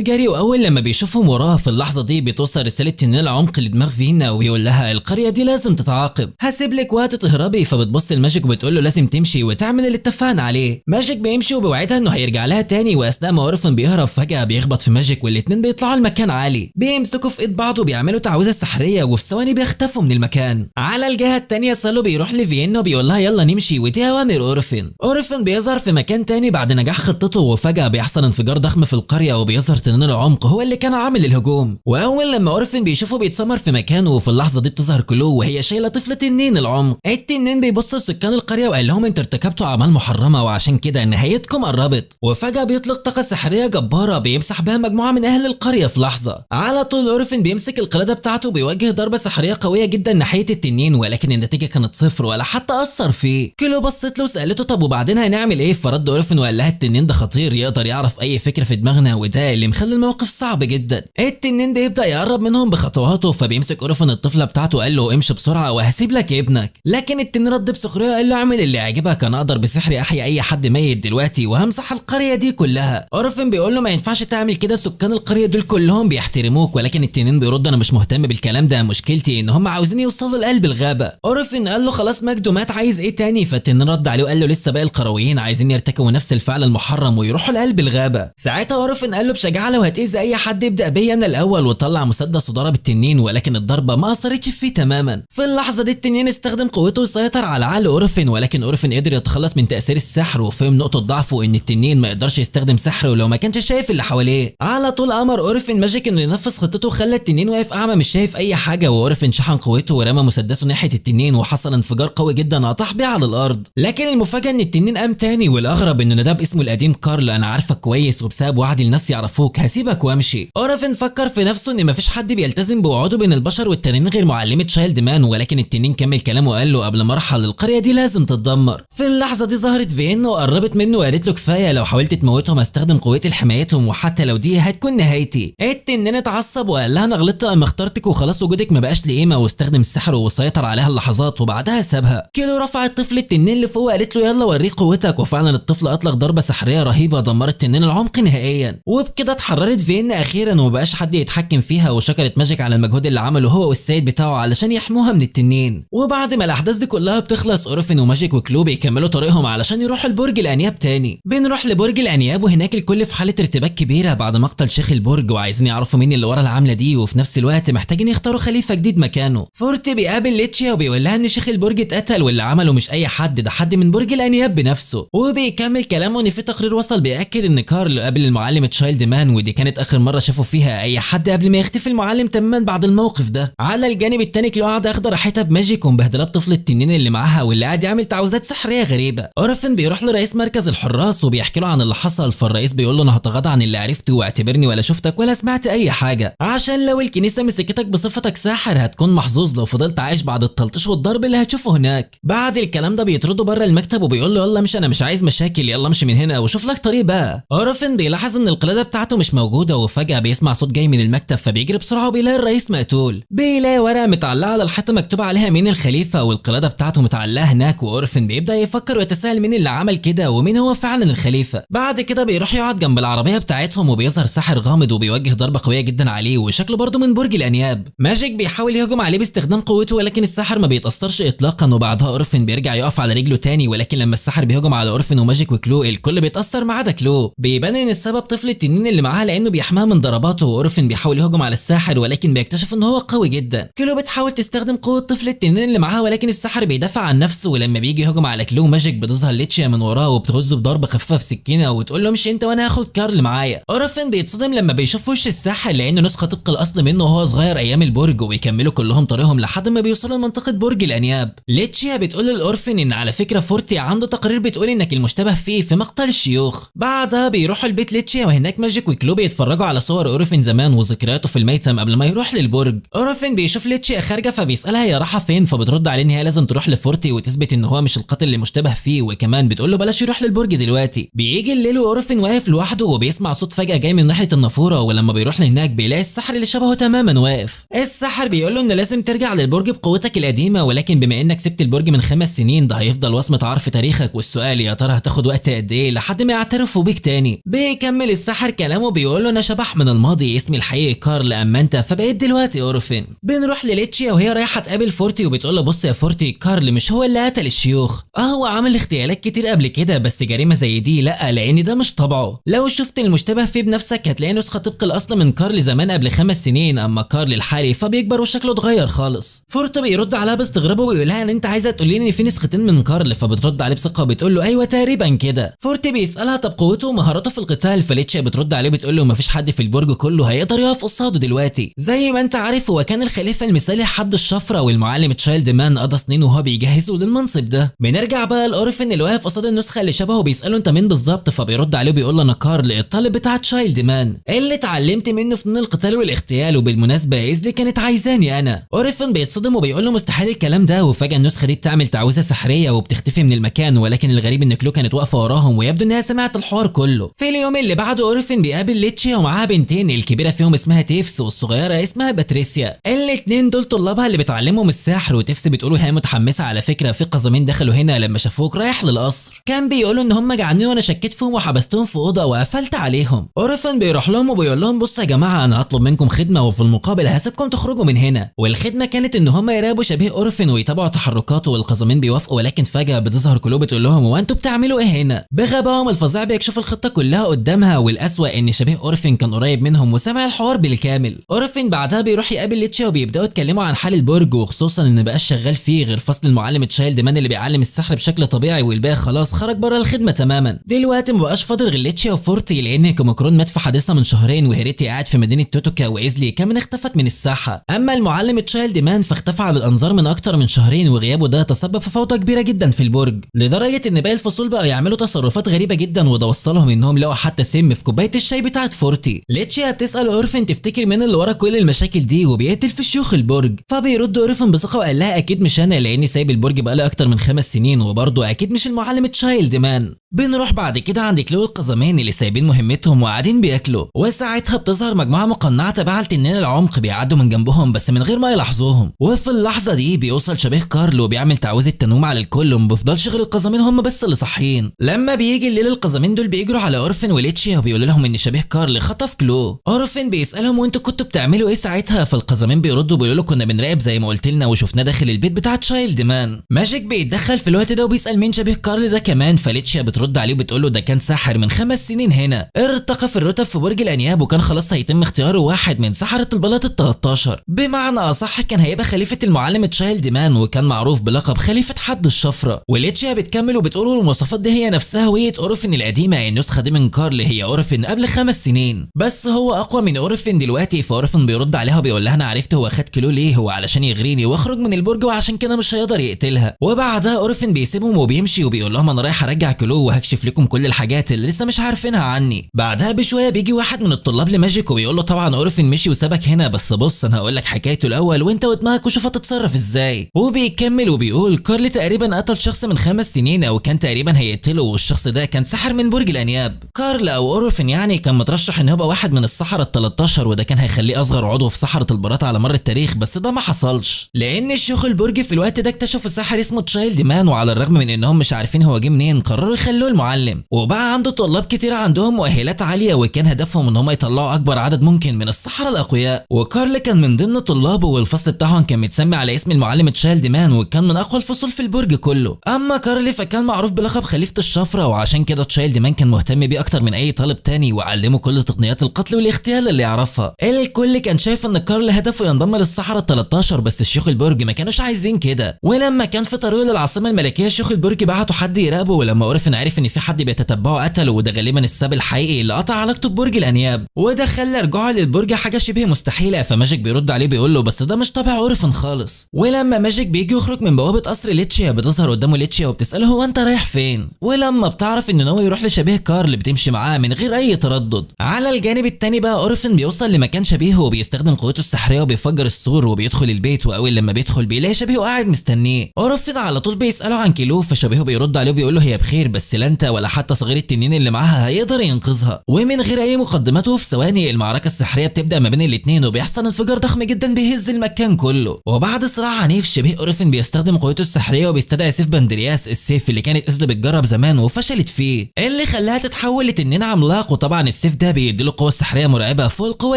جري، واول لما بيشوفهم وراه في اللحظة دي بتوصل رسالة تنين العمق لدماغ فينا وبيقول لها القرية دي لازم تتعاقب، هسيب لك وقت تهربي. فبتبص لماجيك وبتقول له لازم تمشي وتعمل اللي اتفقنا عليه. ماجيك بيمشي وبيوعدها انه هيرجع لها تاني، واثناء ما اورفن بيهرب فجاة بيخبط في ماجيك والاتنين بيطلعوا المكان عالي، بيمسكوا في ايد بعض وبيعملوا تعويذه سحريه، وفي ثواني بيختفوا من المكان. على الجهة التانية سالو بيروح لفيينا وبيقول لها يلا نمشي ودي اوامر اورفن. اورفن بيظهر في مكان تاني بعد نجاح خطته، وفجاة بيحصل انفجار ضخم في القرية وبيظهر تنين العمق هو اللي كان عامل الهجوم. واول لما اورفن بيشوفه بيتسمر في مكانه، وفي اللحظة دي بتظهر كلو وهي شايله طفل تنين العمق. التنين بيبص لسكان القرية وقال لهم انتوا ارتكبتوا اعمال محرمة وعشان كده نهايتكم قربت. وفجاة بيطلق طاقة سحريه جبارة بيمسح بها مجموعة من اهل القرية في لحظة. على طول اورفن بيمسك القلادة بتاعته وبيوجه ضربه سحريه قوية جدا ناحية التنين، ولكن النتيجة كانت صفر ولا حتى اثر فيه. كلو بصت له وسالته طب وبعدين هنعمل ايه؟ فرد اورفن وقال لها التنين ده خطير يقدر يعرف اي فكرة في دماغنا، وده اللي مخلي الموقف صعب جدا. التنين بيبدا يقرب منهم بخطواته، فبيمسك اورفن الطفلة بتاعته وقال له امشي بسرعة وهسيب لك ابنك. لكن التنين رد بسخريه قال له اعمل اللي يعجبك، انا اقدر بسحري احيي اي حد ميت دلوقتي وهمسح القرية دي كلها. اورفن بيقول له ما ينفعش تعمل كده، سكان القرية دول كلهم بيحترموك. ولكن التنين بيرد انا مش مهتم بالكلام ده، مشكلتي ان هم عاوزين يوصلوا لقلب الغابة. اورفن قال له خلاص ماجدو مات، عايز ايه تاني؟ فالتنين رد عليه وقال له لسه باقي القرويين عايزين يرتكبوا نفس الفعل المحرم ويروحوا لقلب الغابة. ساعتها اورفن قال له بشجاعة لو هتاذي اي حد ابدا بيا انا الاول، وطلع مسدس وضرب التنين، ولكن الضربة ما اثرتش فيه تماما. في اللحظة دي التنين استخدم قوته وسيطر على عقل اورفن، ولكن اورفن قدر يتخلص من تاثير السحر وفهم نقطة ضعفه ان التنين ما يقدرش يستخدم سحر ولو ما كانش شايف اللي حواليه. على طول امر اورفن ماجيك انه ينفذ خطته وخلى التنين واقف اعمى مش شايف اي حاجة، واورفن شحن قوته ورمى مسدسه ناحية التنين وحصل انفجار قوي جدا اطاح بيه على الارض. لكن المفاجاة ان التنين قام تاني، والاغرب انه نداه باسمه القديم كارل، انا عارفك كويس وبسبب وعدي الناس يعرفوك هسيبك وامشي. اورفن فكر في نفسه ان مفيش حد بيلتزم بوعوده بين البشر والتنين غير معلمه تشايلد مان، ولكن التنين كمل كلامه وقال له قبل ما ارحل القرية دي لازم تتدمر. في اللحظة دي ظهرت فيينا وقربت منه وقالت له كفاية، لو حاولت تموتهم هستخدم قوتي لحمايتهم وحتى لو دي هتكون نهايتي. التنين اتعصب وقال لها انا غلطت لما اخترتك وخلاص وجودك ما بقاش ليه قيمة، واستخدم السحر وسيطر عليها اللحظات وبعدها سابها. كيلو رفع الطفل التنين لفوق وقالت له يلا وريك قوتك، وفعلا الطفل اطلق ضربه سحريه رهيبة دمرت تنين العمق نهائيا. وبكده اتحررت فيينا اخيرا ومبقاش حد يتحكم فيها، وشكرت ماجيك على المجهود اللي عمله هو والسيد بتاعه علشان يحموها من التنين. وبعد ما الاحداث دي كلها بتخلص اورفن وماجيك وكلو بيكملوا طريقهم علشان يروحوا لبرج الانياب تاني. بنروح لبرج الانياب وهناك الكل في حاله حاله ارتباك كبيرة بعد مقتل شيخ البرج، وعايزين يعرفوا مين اللي ورا العملة دي، وفي نفس الوقت محتاجين يختاروا خليفة جديد مكانه. فورتي بيقابل ليتشيا وبيقول لها ان شيخ البرج اتقتل، واللي عمله مش اي حد، ده حد من برج الانياب بنفسه. وبيكمل كلامه ان في تقرير وصل بيأكد ان كارل قابل المعلم تشايلد مان، ودي كانت اخر مرة شافوا فيها اي حد قبل ما يختفي المعلم تماما بعد الموقف ده. على الجانب التاني كلو قاعدة اخده راحتها بماجيك ومبهدله بطفل التنين اللي معاها، واللي قاعد يعمل تعويذات سحريه غريبة. اورفن بيروح لرئيس مركز الحراس وبيحكي له عن اللي حصل، فالرئيس بيقول له انا هتغاضى عن اللي عرفته واعتبرني ولا شفتك ولا سمعت اي حاجة، عشان لو الكنيسة مسكتك بصفتك ساحر هتكون محظوظ لو فضلت عايش بعد التلطيش والضرب اللي هتشوفه هناك. بعد الكلام ده بيطرده بره المكتب وبيقول له يلا امشي، انا مش عايز مشاكل، يلا امشي من هنا وشوف لك طريق بقى. اورفن بيلاحظ ان القلادة بتاعته مش موجودة، وفجاة بيسمع صوت جاي من المكتب، فبيجري بسرعة وبيلاقي الرئيس مقتول. بيلاقي ورقة متعلقه على الحيطة مكتوب عليها مين الخليفة، والقلاده بتاعته متعلقه هناك. واورفن بيبدا يفكر ويتساءل مين اللي عمل كده ومين هو فعلا الخليفة. بعد كده بيروح يقعد جنب العربية بتاعتهم، وبيظهر ساحر غامض وبيوجه ضربه قوية جدا عليه، وشكله برضه من برج الانياب. ماجيك بيحاول يهجم عليه باستخدام قوته، ولكن الساحر ما بيتاثرش اطلاقا. وبعدها اورفن بيرجع يقف على رجله تاني، ولكن لما الساحر بيهجم على اورفن وماجيك وكلو الكل بيتاثر ما عدا كلو. بيبان ان السبب طفل التنين اللي معاها لانه بيحماها من ضرباته. واورفن بيحاول يهجم على الساحر، ولكن بيكتشف ان هو قوي جدا. كلو بتحاول تستخدم قوة طفل التنين اللي معاها، ولكن الساحر بيدافع عن نفسه. ولما بيجي يهجم على كلو ماجيك بتظهر ليتشيا من وراه وبتغزه بضربه خفيفة بسكينة وتقول له امشي انت وانا هاخد كارل معايا. اورفن بيتصدم لما بيشوف وش الساحر لانه نسخه طبق الاصل منه وهو صغير ايام البرج. وبيكملوا كلهم طريقهم لحد ما بيوصلوا لمنطقه برج الانياب. ليتشيا بتقول للاورفن ان على فكرة فورتي عنده تقرير بتقول انك المشتبه فيه في مقتل الشيوخ. بعدها بيروحوا البيت ليتشيا، وهناك ماجيك وكلو بيتفرجوا على صور اورفن زمان وذكرياته في الميتم قبل ما يروح للبرج. اورفن بيشوف ليتشيا خارجه فبيسالها هي رايحة فين، فبترد عليه ان هي لازم تروح لفورتي وتثبت ان هو مش القاتل اللي مشتبه فيه، وكمان بتقول له بلاش يروح للبرج دلوقتي. بيجي الليل واورفن واقف لوحده وبيسمع صوت فجاة جاي من ناحية النافوره، ولما بيروح لهناك بيلاقي الساحر اللي شبهه تماما واقف. الساحر بيقول له ان لازم ترجع للبرج بقوتك القديمة، ولكن بما انك سبت البرج من 5 سنين ده هيفضل وصمة عار في تاريخك، والسؤال يا ترى هتاخد وقت قد ايه لحد ما يعترفوا بيك تاني. بيكمل الساحر كلامه بيقول له انا شبح من الماضي، اسمي الحقيقي كارل، اما انت فبقيت دلوقتي اورفن. بنروح لليتشيا وهي رايحة تقابل فورتي وبتقول له بص يا فورتي، كارل مش هو اللي قتل الشيوخ، هو عمل اغتيالات كتير قبل كده، بس جريمة زي دي لا، لان ده مش طبعه. لو شفت المشتبه فيه بنفسك هتلاقي نسخه طبق الاصل من كارل زمان قبل 5 سنين، اما كارل الحالي فبيكبر وشكله اتغير خالص. فورتي بيرد عليها باستغراب وبيقول لها ان انت عايزه تقولي لي ان في نسختين من كارل، فبترد عليه بثقة وبتقول له ايوه تقريبا كده. فورتي بيسالها طب قوته ومهاراته في القتال، فليتشيا بترد عليه بتقول له مفيش حد في البرج كله هيقدر يقف قصاده دلوقتي، زي ما انت عارف هو كان الخليفة المثالي لحد الشفرة، والمعلم تشايلد مان قضى سنين وهو بيجهزه للمنصب ده. بنرجع بقى لاورفن اللي واقف قصاد النسخة اللي شبهه بيساله انت مين بالظبط، فبيرد عليه بيقول له انا كارل الطالب بتاع تشايلد مان اللي اتعلمت منه فنون القتال والاغتيال، وبالمناسبة ايزلي كانت عايزاني انا. اورفن بيتصدم وبيقول له مستحيل الكلام ده، وفجاة النسخة دي بتعمل تعويذه سحريه وبتختفي من المكان، ولكن الغريب ان كلو كانت واقفة وراهم ويبدو انها سمعت الحوار كله. في اليوم اللي بعده اورفن بيقابل ليتشيا ومعاها بنتين، الكبيرة فيهم اسمها تيفس والصغيرة اسمها باتريسيا. الاثنين دول طلابها اللي بتعلمهم السحر، وتيفس بتقول وهي متحمسة على فكرة في قزمين دخلوا هنا لما شافوك رايح للقصر، كان بيقولوا ان هم جعانين وانا شكيت فيهم وحبستهم في اوضة وقفلت عليهم. اورفن بيروح لهم وبيقول لهم بصوا يا جماعة انا هطلب منكم خدمة وفي المقابل هسيبكم تخرجوا من هنا. والخدمة كانت ان هم يراقبوا شبيه اورفن ويتابعوا تحركاته، والقزمين بيوافقوا، ولكن فجاة بتظهر كلو بتقول لهم هو انتوا بتعملوا ايه هنا؟ بغبائهم الفظيع بيكشفوا الخطة كلها قدامها، والاسوأ ان شبيه اورفن كان قريب منهم وسمع الحوار بالكامل. اورفن بعدها بيروح يقابل ليتشيا وبيبداوا يتكلموا عن حال البرج، وخصوصا ان مبقاش شغال فيه غير فصل المعلم تشايلد مان اللي بيعلم السحر بشكل طبيعي، والباقي خلاص خرج بره الخدمة تماما. دلوقتي مبقاش فاضل غير ليتشيا وفورتي، لان كوموكرون مات في حادثه من شهرين، وهيريتي قاعد في مدينة توتوكا، وايزلي كمان اختفت من الساحة. اما المعلم تشايلد مان فاختفى على الانظار من اكتر من شهرين، وغيابه ده تسبب في فوضى كبيرة جدا في البرج، لدرجة ان باقي الفصول بقوا يعملوا تصرفات غريبة جدا، وده وصلهم انهم لقوا حتى سم في كوباية الشاي بتاعه فورتي. ليتشيا بتسال اورفن تفتكر مين اللي ورا كل المشاكل دي وبيقتل في شيوخ البرج، فبيرد اورفن بثقة وقال لها اكيد مش انا لاني سايب البرج بقالي اكتر من 5 سنين، وبرضه اكيد مش المعلم تشايلد مان. بنروح بعد كده عند كلو القزمين اللي سايبين مهمتهم وقاعدين بياكلوا، وساعتها بتظهر مجموعة مقنعة تبع التنين العمق بيعدوا من جنبهم بس من غير ما يلاحظوهم. وفي اللحظة دي بيوصل شبيه كارل وبيعمل تعويذه تنويم على الكل، وما بيفضلش غير القزمين هم بس اللي صاحيين. لما بيجي الليل القزمين دول بيجروا على اورفن وليتشيا وبيقولوا لهم ان شبيه كارل خطف كلو. اورفن بيسالهم وانتوا كنتوا بتعملوا ايه ساعتها، فالقزمين بيردوا بيقولوا كنا بنراقب زي ما قلت لنا وشفناه داخل البيت بتاع تشايلد مان. ماجيك بيتدخل في الوقت ده وبيسال مين شبيه كارل ده كمان، فليتشيا بترد عليه وبتقول له ده كان ساحر من 5 سنين هنا. هنا، ارتقى في الرتب في برج الانياب وكان خلاص هيتم اختياره واحد من سحرة البلاط ال13، بمعنى اصح كان هيبقى خليفة المعلم تشايلد مان، وكان معروف بلقب خليفة حد الشفرة. وليتشيا بتكمل وبتقول المواصفات دي هي نفسها هوية اورفين القديمة، النسخة دي من كارل هي اورفين قبل 5 سنين، بس هو اقوى من اورفين دلوقتي. فاورفين بيرد عليها وبيقول لها انا عرفت هو خد كلو ليه، هو علشان يغريني واخرج من البرج وعشان كده مش هيقدر يقتلها. وبعدها اورفين بيسيبهم وبيمشي وبيقول لهم انا رايح ارجع كلو وهكشف لكم كل الحاجات اللي لسه مش عارفينها عني. بعدها بشوية بيجي واحد من الطلاب لماجيك وبيقول له طبعا اورفين مشي وسابك هنا، بس بص انا هقول لك حكايته الاول وانت ودماغك وشوف هتتصرف ازاي. وبيكمل وبيقول كارل تقريبا قتل شخص من 5 سنين او كان تقريبا هيقتله، والشخص ده كان ساحر من برج الانياب. كارل او اورفين يعني كان مترشح ان هو واحد من السحرة ال13، وده كان هيخليه اصغر عضو في سحرة البلاط على مر التاريخ، بس ده ما حصلش لان شيوخ البرج في الوقت ده اكتشفوا ساحر اسمه تشايلد مان، وعلى الرغم من انهم مش عارفين هو جه منين قرروا يخلوه المعلم. وبقى عنده طلاب كتير عندهم مؤهلات عالية، وكان هدفهم ان هم يطلعوا اكبر عدد ممكن من السحرة الاقوياء. وكارل كان من ضمن طلابه، والفصل بتاعهم كان متسمي على اسم المعلم تشايلد مان، وكان من اقوى الفصول في البرج كله. اما كارل فكان معروف بلقب خليفة الشفرة، وعشان كده تشايلد مان كان مهتم بيه اكتر من اي طالب تاني، وعلمه كل تقنيات القتل والاغتيال اللي يعرفها. الكل كان شايف ان كارل هدفه ينضم للسحرة ال13، بس شيوخ البرج ما كانوش عايزين كده. ولما كان في طريقه للعاصمة الملكية شيوخ البرج بعتوا حد يراقبه، ولما اورفين عرف ان في حد بيتتبعه قتله، وده غالبا السبب الحقيقي اللي قطع علاقته ببرج الانياب، وده خلى رجوعه للبرج حاجة شبه مستحيلة. فماجيك بيرد عليه بيقول له بس ده مش طبع اورفين خالص. ولما ماجيك بيجي يخرج من بوابه قصر ليتشيا بتظهر قدامه ليتشيا وبتساله هو انت رايح فين، ولما بتعرف انه ناوي يروح لشبيه كارل بتمشي معاه من غير اي تردد. على الجانب التاني بقى اورفين بيوصل لمكان شبيهه وبيستخدم قوته السحريه وبيفجر السور وبيدخل البيت، واول لما بيدخل بيلاقي شبيهه قاعد مستنيه. اورفين على طول بيساله عن كيلو، فشبيهه بيرد عليه وبيقول له هي بخير، بس لا انت ولا حتى صغير التنين اللي معاها هيقدر ينقذها. ومن غير اي مقدمات وفي ثواني المعركة السحريه بتبدا ما بين الاثنين، وبيحصل انفجار ضخم جدا بيهز المكان كله. وبعد صراع عنيف شبيه اورفين بيستخدم قوته السحريه وبيستدعي سيف بندرياس، السيف اللي كانت إزل بتجرب زمان وفشلت فيه، اللي خلاها تتحول لتنين عملاق. وطبعا السيف ده بيديله قوة سحريه مرعبة فوق القوة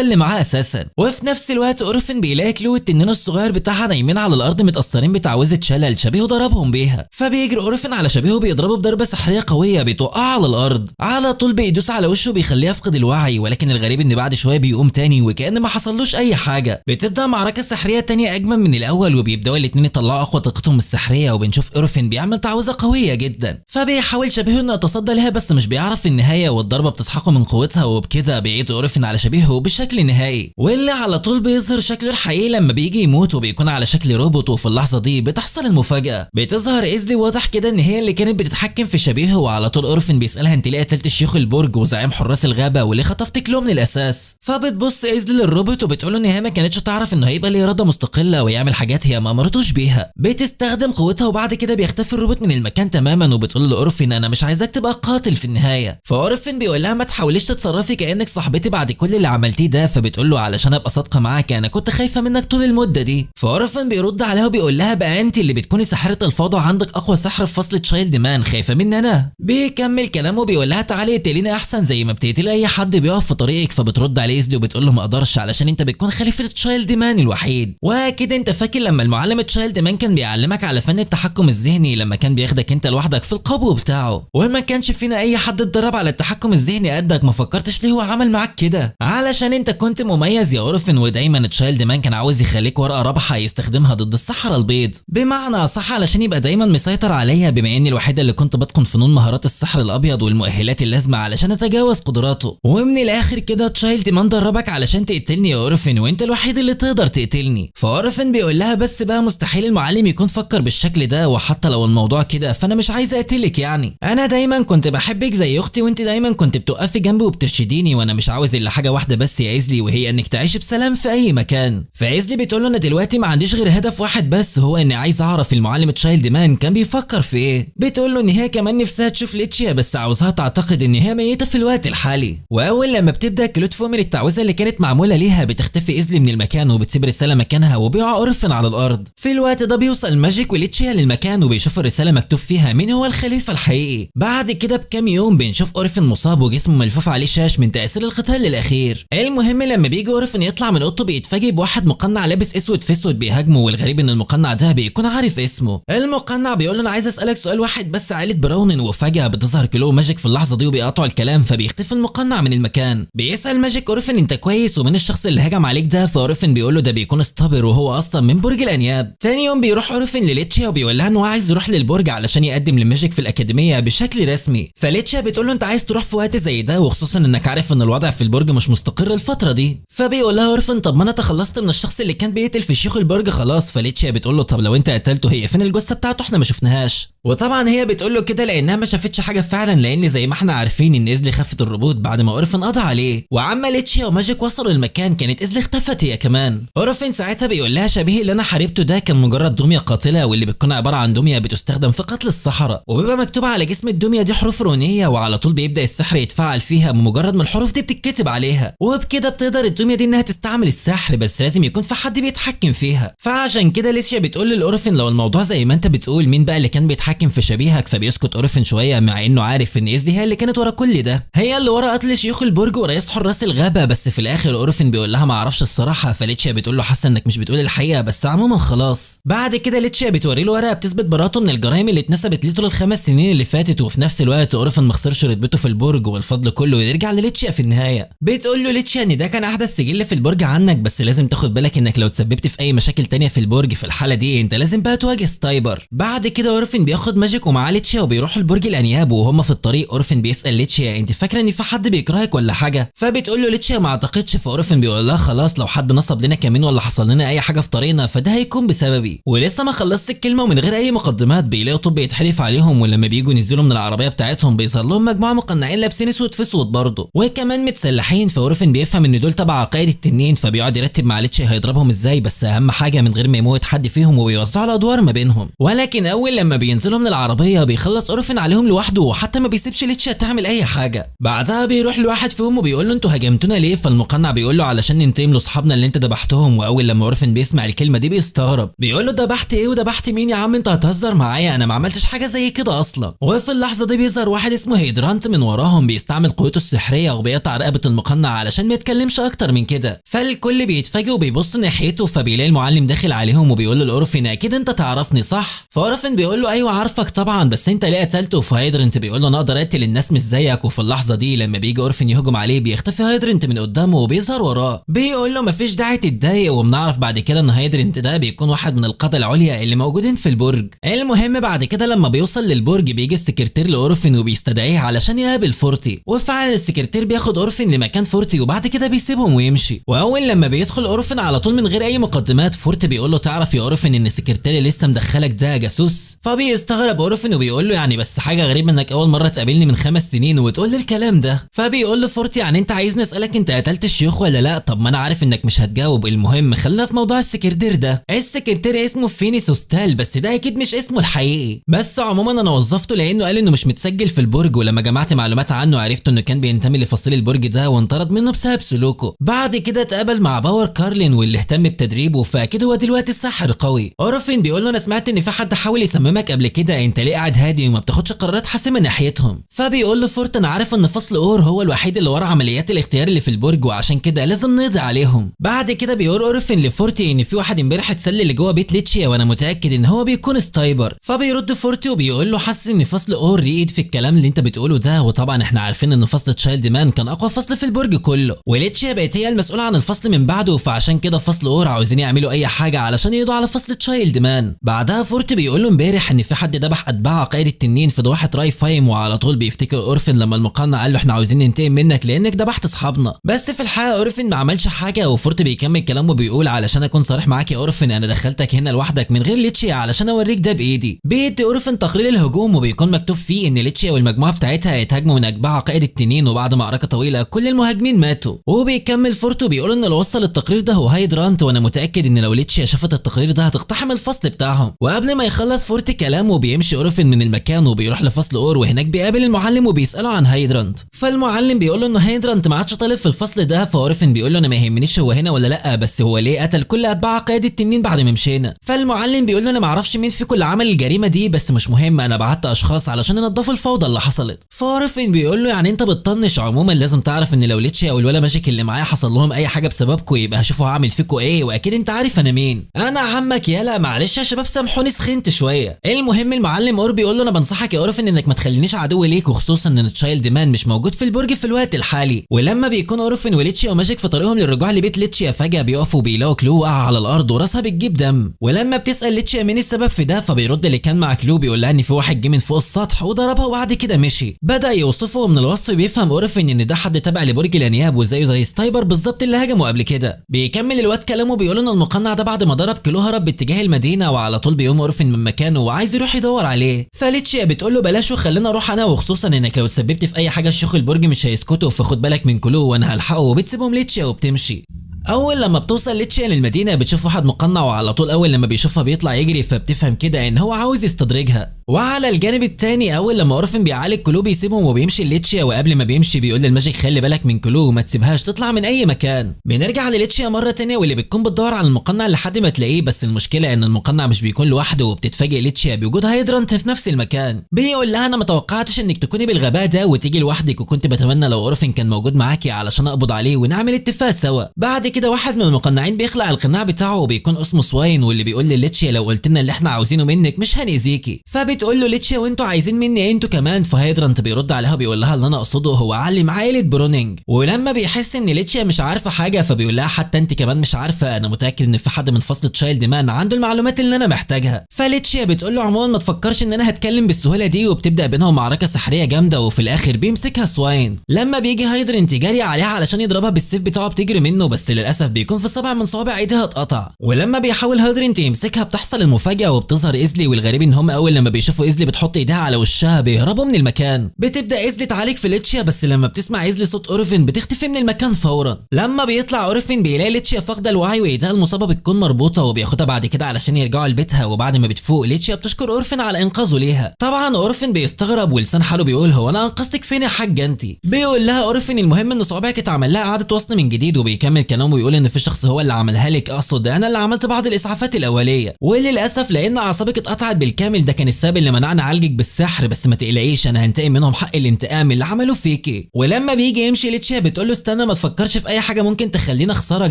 اللي معاه اساسا. وفي نفس الوقت اورفين بيلاقي كلو التنين الصغير بتاعها نايمين على الارض متاثرين بتعويذه شلل شبيهه ضربهم بيها، فبيجري اورفين على شبيهه بيضربه بضربه سحريه قوية بتوقعه على الارض. على طول بيدوس على وشه بيخليه يفقد الوعي، ولكن الغريب ان بعد شوية بيقوم تاني وكأن ما حصلوش اي حاجة. بتبدا معركة سحريه تانية اجمل من الاول، وبيبداوا الاثنين يطلعوا اقوى طاقتهم السحريه، وبنشوف اورفين بيعمل تعويذه قوية جدا، فبيحاول شبيهه انه يتصدى لها بس مش بيعرف في النهاية، والضربه بتسحقه من قوتها، وبكده بيعيد اورفين على شبيهه بشكل نهائي، واللي على طول بيظهر شكله الحقيقي لما بيجي يموت وبيكون على شكل روبوت. وفي اللحظة دي بتحصل المفاجاة، بتظهر ايزلي واضح كده ان هي اللي كانت بتتحكم في شبيهه. وعلى طول اورفين بيسالها انت ليه قتلت شيوخ البرج وزعيم حراس الغابة وليه خطفت كلو من الاساس؟ فبتبص ايزلي للروبوت وبتقول له ان هي ما كانتش تعرف انه هيبقى ليه اراده مستقلة ويعمل حاجات هي ما امرتوش بيها. بتستخدم قوتها وبعد كده بيختفي الروبوت من المكان تماما، وبتقول لاورفين انا مش عايزاك تبقى قاتل في النهاية. فاورفين بيقول لها ما تحاوليش تتصرفي كانك صاحبتي بعد كل اللي عملتيه ده، فبتقول له علشان ابقى صادقة معاك انا كنت خايفة منك طول المدة دي. فاورفين بيرد عليها وبيقول لها بقى انت اللي بتكوني ساحرة الفوضى عندك اقوى سحر في فصل تشايلد مان، خايفة مني انا؟ بيكمل كلامه بيقول لها تعالي اقتليني احسن زي ما بتقتلي اي حد بيقف في طريقك. فبترد عليه ايزلي وبتقول له ما اقدرش علشان انت بتكون خليفة تشايلد مان الوحيد، واكيد انت فاكر لما المعلم تشايلد مان كان بيعلمك على فن التحكم الذهني لما كان بياخدك انت لوحدك في القبو بتاعه، وما كانش فينا اي حد اتدرب على التحكم الذهني قدك، ما فكرتش ليه هو عمل معاك كده؟ علشان انت كنت مميز يا اورفين، ودايما تشايلد مان كان عاوز يخليك ورقة رابحه يستخدمها ضد السحرة البيض، بمعنى صح علشان يبقى دايما مسيطر عليا، بما اني الوحيدة اللي كنت بتقن فنون مهارات السحر الابيض والمؤهلات اللازمة علشان اتجاوز قدراته. ومن الاخر كده تشايلد مان دربك علشان تقتلني يا اورفين، وانت الوحيد اللي تقدر تقتلني. فاورفين بيقول لها بس بقى مستحيل المعلم يكون فكر بالشكل ده، وحتى لو الموضوع كده فانا مش عايز اقتلك، يعني انا دايما كنت بحبك زي اختي، وانت دايما كنت بتوقفي جنبي وبترشديني، وانا مش عاوز الا حاجة واحدة بس يا ايزلي، وهي انك تعيشي بسلام في اي مكان. فايزلي بتقول له انا دلوقتي ما عنديش غير هدف واحد بس، هو اني عايز اعرف المعلم تشايلد مان كان بيفكر في ايه. بتقول له ان هي كمان نفسها تشوف ليتشيا، بس عاوزها تعتقد ان هي ميته في الوقت الحالي. واول لما بتبدا كلو تفوق من التعويذه اللي كانت معمولة ليها بتختفي ايزلي من المكان وبتسيب رسالة مكانها، وبيقع اورفين على الارض. في الوقت ده بيوصل ماجيك وليتشيا للمكان وبيشوفوا الرسالة مكتوب فيها مين هو الخليفة الحقيقي. بعد كده بكام يوم بنشوف اورفين مصاب وجسمه ملفوف عليه شاش من تاثير القتال الاخير. المهم لما بيجي اورفين يطلع من اوضته بيتفاجئ بواحد مقنع لابس اسود في اسود بيهاجمه، والغريب ان المقنع ده بيكون عارف اسمه. المقنع بيقول له انا عايز اسالك سؤال واحد بس عائلة براونن. وفجاة بتظهر كلو ماجيك في اللحظة دي وبيقطعوا الكلام الكلام فبيختفي المقنع من المكان. بيسال ماجيك اورفن انت كويس ومين الشخص اللي هجم عليك ده؟ فاورفن بيقول له ده بيكون ستابر وهو اصلا من برج الانياب. تاني يوم بيروح اورفن لليتشيا وبيقول لها انه عايز يروح للبرج علشان يقدم لماجيك في الاكاديمية بشكل رسمي. فليتشيا بتقول له انت عايز تروح في وقت زي ده وخصوصا انك عارف ان الوضع في البرج مش مستقر الفترة دي. فبيقول لها اورفن طب ما انا تخلصت من الشخص اللي كان بيقتل في شيوخ البرج خلاص. فليتشيا بتقول له طب لو انت قتلته هي فين الجثة بتاعته؟ احنا ما شفناهاش. وطبعا هي بتقول له كده لانها ما شافتش حاجة فعلا، لان زي ما احنا عارفين ان ازلي خفت الروبوت بعد ما اورفن قضى عليه. وعما ليتشيا وماجيك وصلوا المكان كانت ازلي اختفت هي كمان. اورفن ساعتها بيقول لها شبيه اللي انا حاربته ده كان مجرد دمية قاتله، واللي بتكون عبارة عن دمية بتستخدم في قتل السحرة، وبيبقى مكتوب على جسم الدمية دي حروف رونيه، وعلى طول بيبدا السحر يتفاعل فيها بمجرد ما الحروف دي بتتكتب عليها، وبكده بتقدر الدمية دي انها تستعمل السحر، بس لازم يكون في حد بيتحكم فيها. فعشان كده ليتشيا بتقول للاورفن لو الموضوع زي ما انت بتقول مين بقى اللي كان بيتحكم في شبيهك؟ فبيسكت اورفن شوية مع انه عارف ان ازلي هي اللي كانت ورا كل ده، هي اللي ورا قتل شيوخ البرج ورئيس حراس الغابة. بس في الاخر اورفن بيقول لها ما اعرفش الصراحة. فليتشيا بتقول له حاسه انك مش بتقول الحقيقة بس عموما خلاص. بعد كده ليتشيا بتوري له ورقة بتثبت براءته من الجرائم اللي اتنسبت ليه طول ال5 سنين اللي فاتت، وفي نفس الوقت اورفن ما خسرش رتبته في البرج والفضل كله يرجع لليتشيا في النهاية. بتقول له ليتشيا ان ده كان احدث سجل في البرج عنك، بس لازم تاخد بالك انك لو تسببت في اي مشاكل تانية في البرج في الحالة دي انت لازم بقى تواجه ستايبر. بعد كده اورفن بياخد ماجيك ومعاه ليتشيا وبيروحوا البرج الانياب، وهم في الطريق اورفن بيسال ليتشيا انت فاكره ان في حد بيكرهك ولا حاجة؟ فبتقول له ليتشيا ما اعتقدش. فاورفن بيقول لها خلاص لو حد نصب لنا كمين ولا حصل لنا اي حاجة في طريقنا فده هيكون بسببي. ولسه ما خلصت الكلمة ومن غير اي مقدمات بيلاقوا طب يتحدف عليهم، ولما بييجوا ينزلوا من العربية بتاعتهم بيظهر لهم مجموعة مقنعين لابسين اسود في اسود برضه وكمان متسلحين. فاورفن بيفهم ان دول تبع عقائد التنين، فبيقعد يرتب مع ليتشيا هيضربهم ازاي، بس اهم حاجة من غير ما يموت حد فيهم، وبيوزعوا الادوار ما بينهم. ولكن اول لما بينزلوا من العربية بيخلص اورفن عليهم لوحده، وحتى ما بيسيبش ليتشيا تعمل اي حاجة. بعدها بيروح لواحد فيهم وبيقول له انتوا هاجمتونا ليه؟ فالمقنع بيقول له علشان ننتقم لاصحابنا اللي انت ذبحتهم. واول لما اورفن بيسمع الكلمة دي بيستغرب، بيقول له ذبحت ايه وذبحت مين يا عم؟ انت هتهزر معايا؟ انا ما عملتش حاجة زي كده اصلا. وفي اللحظة دي بيظهر واحد اسمه هيدرانت من وراهم، بيستعمل قوته السحريه وبيقطع رقبة المقنع علشان ما يتكلمش اكتر من كده. فالكل بيتفاجئ وبيبص ناحيته، فبيلاقي المعلم داخل عليهم وبيقول له لاورفن اكيد انت تعرفني صح؟ فاورفن بيقول له ايوه عارفك طبعا، بس انت ليه قتلته؟ فهيدرنت بيقول له انا اقدر اقتل الناس مش زيك. وفي اللحظة دي لما بيجي اورفن يهجم عليه بيختفي هيدرنت من قدامه وبيظهر وراه، بيقول له مفيش داعي تتضايق. وبنعرف بعد كده ان هيدرنت ده بيكون واحد من القادة العليا اللي موجودين في البرج. المهم بعد كده لما بيوصل للبرج بيجي السكرتير لاورفن وبيستدعيه علشان يقابل فورتي، وفعلا السكرتير بياخد اورفن لمكان فورتي وبعد كده بيسيبهم ويمشي. واول لما بيدخل اورفن على طول من غير اي مقدمات فورتي بيقول له تعرف يا اورفن ان السكرتير اللي لسه مدخلك ده جاسوس؟ فبيستغرب اورفن وبيقول له يعني بس حاجة غريبة انك اول مرة تقابلني من 5 سنين وتقول لي الكلام ده. فبيقول له فورتي يعني انت عايزني اسالك انت قتلت الشيوخ ولا لا؟ طب ما انا عارف انك مش هتجاوب. المهم خلينا في موضوع السكرتير ده. السكرتير اسمه فيني سوستال، بس ده اكيد مش اسمه الحقيقي، بس عموما انا وظفته لانه قال انه مش متسجل في البرج، ولما جمعت معلومات عنه عرفت انه كان بينتمي لفصيل البرج ده وانطرد منه بسبب سلوكه. بعد كده اتقابل مع باور كارلين واللي اهتم بتدريبه، فاكيد هو دلوقتي الساحر قوي. اورفن بيقول له انا سمعت ان في حد حاول يسممك قبل كده، انت ليه قاعد هادي وما بتاخدش قرارات حاسمة ناحيتهم؟ فبيقول له فورت انا عارف ان فصل اور هو الوحيد اللي ورا عمليات الاغتيال اللي في البرج، وعشان كده لازم نقضي عليهم. بعد كده بيقول اورفن لفورتي ان في واحد امبارح اتسلل لجوه بيت ليتشيا وانا متاكد ان هو بيكون ستايبر. فبيرد فورتي وبيقول له حاسس ان فصل اور ليه ايد في الكلام اللي انت بتقوله ده، وطبعا احنا عارفين ان فصل تشايلد مان كان اقوى فصل في البرج كله، وليتشيا بقت هي المسؤولة عن الفصل من بعده، فعشان كده فصل اور عاوزين يعملوا اي حاجة علشان يقضوا على فصل تشايلد مان. بعدها فورتي بيقول له امبارح ان في حد ذبح اتباع قائد التنين في ضواحه راي فايم، وعلى طول بيفتكر اورفن لما المقنع قال له احنا عاوزين ننتقم منك لانك ذبحت اصحابنا، بس في الحقيقة اورفن ما عملش حاجة. وفورتي بيكمل كلامه بيقول علشان اكون صريح معاك يا اورفن انا دخلتك هنا لوحدك من غير ليتشيا علشان اوريك ده بايدي. بيدي اورفن تقرير الهجوم وبيكون مكتوب فيه ان ليتشيا والمجموعة بتاعتها هيتهاجموا من اتباع قائد التنين، وبعد معركة طويلة كل المهاجمين ماتوا. وبيكمل فورتو بيقول ان اللي وصل التقرير ده هو هايدرانت، وانا متاكد ان لو ليتشيا شافت التقرير ده هتقتحم الفصل بتاعهم. وقبل ما يخلص فورتي كلامه بيمشي اورفن من المكان وبيروح لفصل اور، وهناك بيقابل المعلم وبيساله عن هايدرانت. فالمعلم بيقول له ان هايدرانت ما عادش طالب في الفصل ده. فاورفن بيقول له انا ما يهمنيش هو هنا ولا لا، بس هو ليه قتل كل اتباع قائد التنين بعد ما مشينا؟ فالمعلم بيقول له انا ما اعرفش مين فيكم اللي عمل الجريمة دي، بس مش مهم، انا بعت اشخاص علشان ينظفوا الفوضى اللي حصلت. فاورفن بيقول له يعني انت بتطنش، عموما لازم تعرف ان لو ليتشيا او الولا ماجيك اللي معايا حصل لهم اي حاجة بسببكم يبقى هشوفوا هعمل فيكم ايه، واكيد انت عارف انا مين، انا عمك يالا. معلش يا شباب سامحوني سخنت شوية. المهم المعلم اور بيقول له انا بنصحك يا اورفن انك ما تخلينيش عدو ليك، وخصوصا ان تشايلد مان مش موجود في البرج في الوقت الحالي. ولما بيكون اورفن وليتشيا وماجيك في طريقهم للرجوع لبيت ليتشيا، فجاة بيقفوا بيلاقوا كلو وقع على الارض وراسها بتجيب دم. ولما بتسال ليتشيا مين السبب في ده، فبيرد اللي كان مع كلو بيقول لها ان في واحد جه من فوق السطح وضربها وبعد كده مشي. بدا يوصفه، ومن الوصف بيفهم اورفن ان ده حد تابع لبرج الانياب وزيه زي ستايبر بالظبط اللي هاجمه قبل كده. بيكمل الواد كلامه بيقول ان المقنع ده بعد ما ضرب كلو هرب باتجاه المدينة، وعلى طول بيقوم اورفن من مكانه وعايز يروح يدور عليه. فليتشيا بتقول له بلاش وخلينا اروح انا، وخصوصا انك لو تسببت في اي حاجة الشيوخ البرج مش هيسكتوا، فخد بالك من كلو وانا هلحقه. وبتسيبهم ليتشيا وبتمشي. اول لما بتوصل ليتشيا للمدينة بتشوف واحد مقنع، وعلى طول اول لما بيشوفها بيطلع يجري، فبتفهم كده ان هو عاوز يستدرجها. وعلى الجانب الثاني اول لما اورفن بيعالج كلو بيسيبهم وبيمشي ليتشيا، وقبل ما بيمشي بيقول للماجيك خلي بالك من كلو وما تسيبهاش تطلع من اي مكان. بنرجع لليتشيا مرة ثانية واللي بتكون بتدور على المقنع لحد ما تلاقيه، بس المشكلة ان المقنع مش بيكون لوحده، وبتتفاجئ ليتشيا بوجود هايدرانت في نفس المكان. بيقول لها انا ما توقعتش انك تكوني بالغباء ده وتيجي لوحدك، وكنت بتمنى لو اورفن كان موجود معاكي علشان اقبض عليه ونعمل اتفاق سوا. بعد كده واحد من المقنعين بيخلع القناع بتاعه وبيكون اسمه سواين، واللي بيقول لليتشيا لو قلت لنا اللي احنا عاوزينه منك مش هنأذيكي. فبتقول له ليتشيا وانتوا عايزين مني ايه انتوا كمان؟ فهايدرانت بيرد عليها بيقول لها اللي انا اقصده هو علم عائلة برونينج. ولما بيحس ان ليتشيا مش عارفه حاجة فبيقول لها حتى انت كمان مش عارفه، انا متاكد ان في حد من فصل تشايلد مان عنده المعلومات اللي انا محتاجها. فليتشيا بتقول له عموما ما تفكرش ان انا هتكلم بالسهولة دي، وبتبدا بينهم معركة سحريه جامدة، وفي الاخر بيمسكها سواين. لما بيجي هايدرنت جاري عليها علشان يضربها بالسيف بتاعه بتجري منه، بس للاسف بيكون في صبع من صوابع ايديها اتقطع. ولما بيحاول هايدرنت يمسكها بتحصل المفاجاة وبتظهر ايزلي، والغريب ان هم اول لما بيشوفوا ايزلي بتحط ايديها على وشها بيهربوا من المكان. بتبدا ايزلي تعالج في ليتشيا، بس لما بتسمع ايزلي صوت اورفن بتختفي من المكان فورا. لما بيطلع اورفن بيلاقي ليتشيا فاقده الوعي وايديها المصابة بتكون مربوطة، وبياخدها بعد كده علشان يرجعوا لبيتها. وبعد ما بتفوق ليتشيا بتشكر اورفن على انقاذه ليها. طبعا اورفن بيستغرب ولسان حاله بيقول هو انا انقذتك فين يا حاجة انت؟ بيقول لها اورفن المهم ان صوابعك اتعمل لها اعاده وصل من جديد، وبيكمل كلامه ويقول ان في شخص هو اللي عملها لك، اقصد انا اللي عملت بعض الاسعافات الاولية، وللاسف لان اعصابك اتقطعت بالكامل ده كان السبب اللي منعنا اعالجك بالسحر، بس ما تقلقيش انا هنتقم منهم حق الانتقام اللي عملوه فيكي. ولما بيجي يمشي ليتشيا بتقول له استنى ما تفكرش في اي حاجة ممكن تخلينا اخسرك،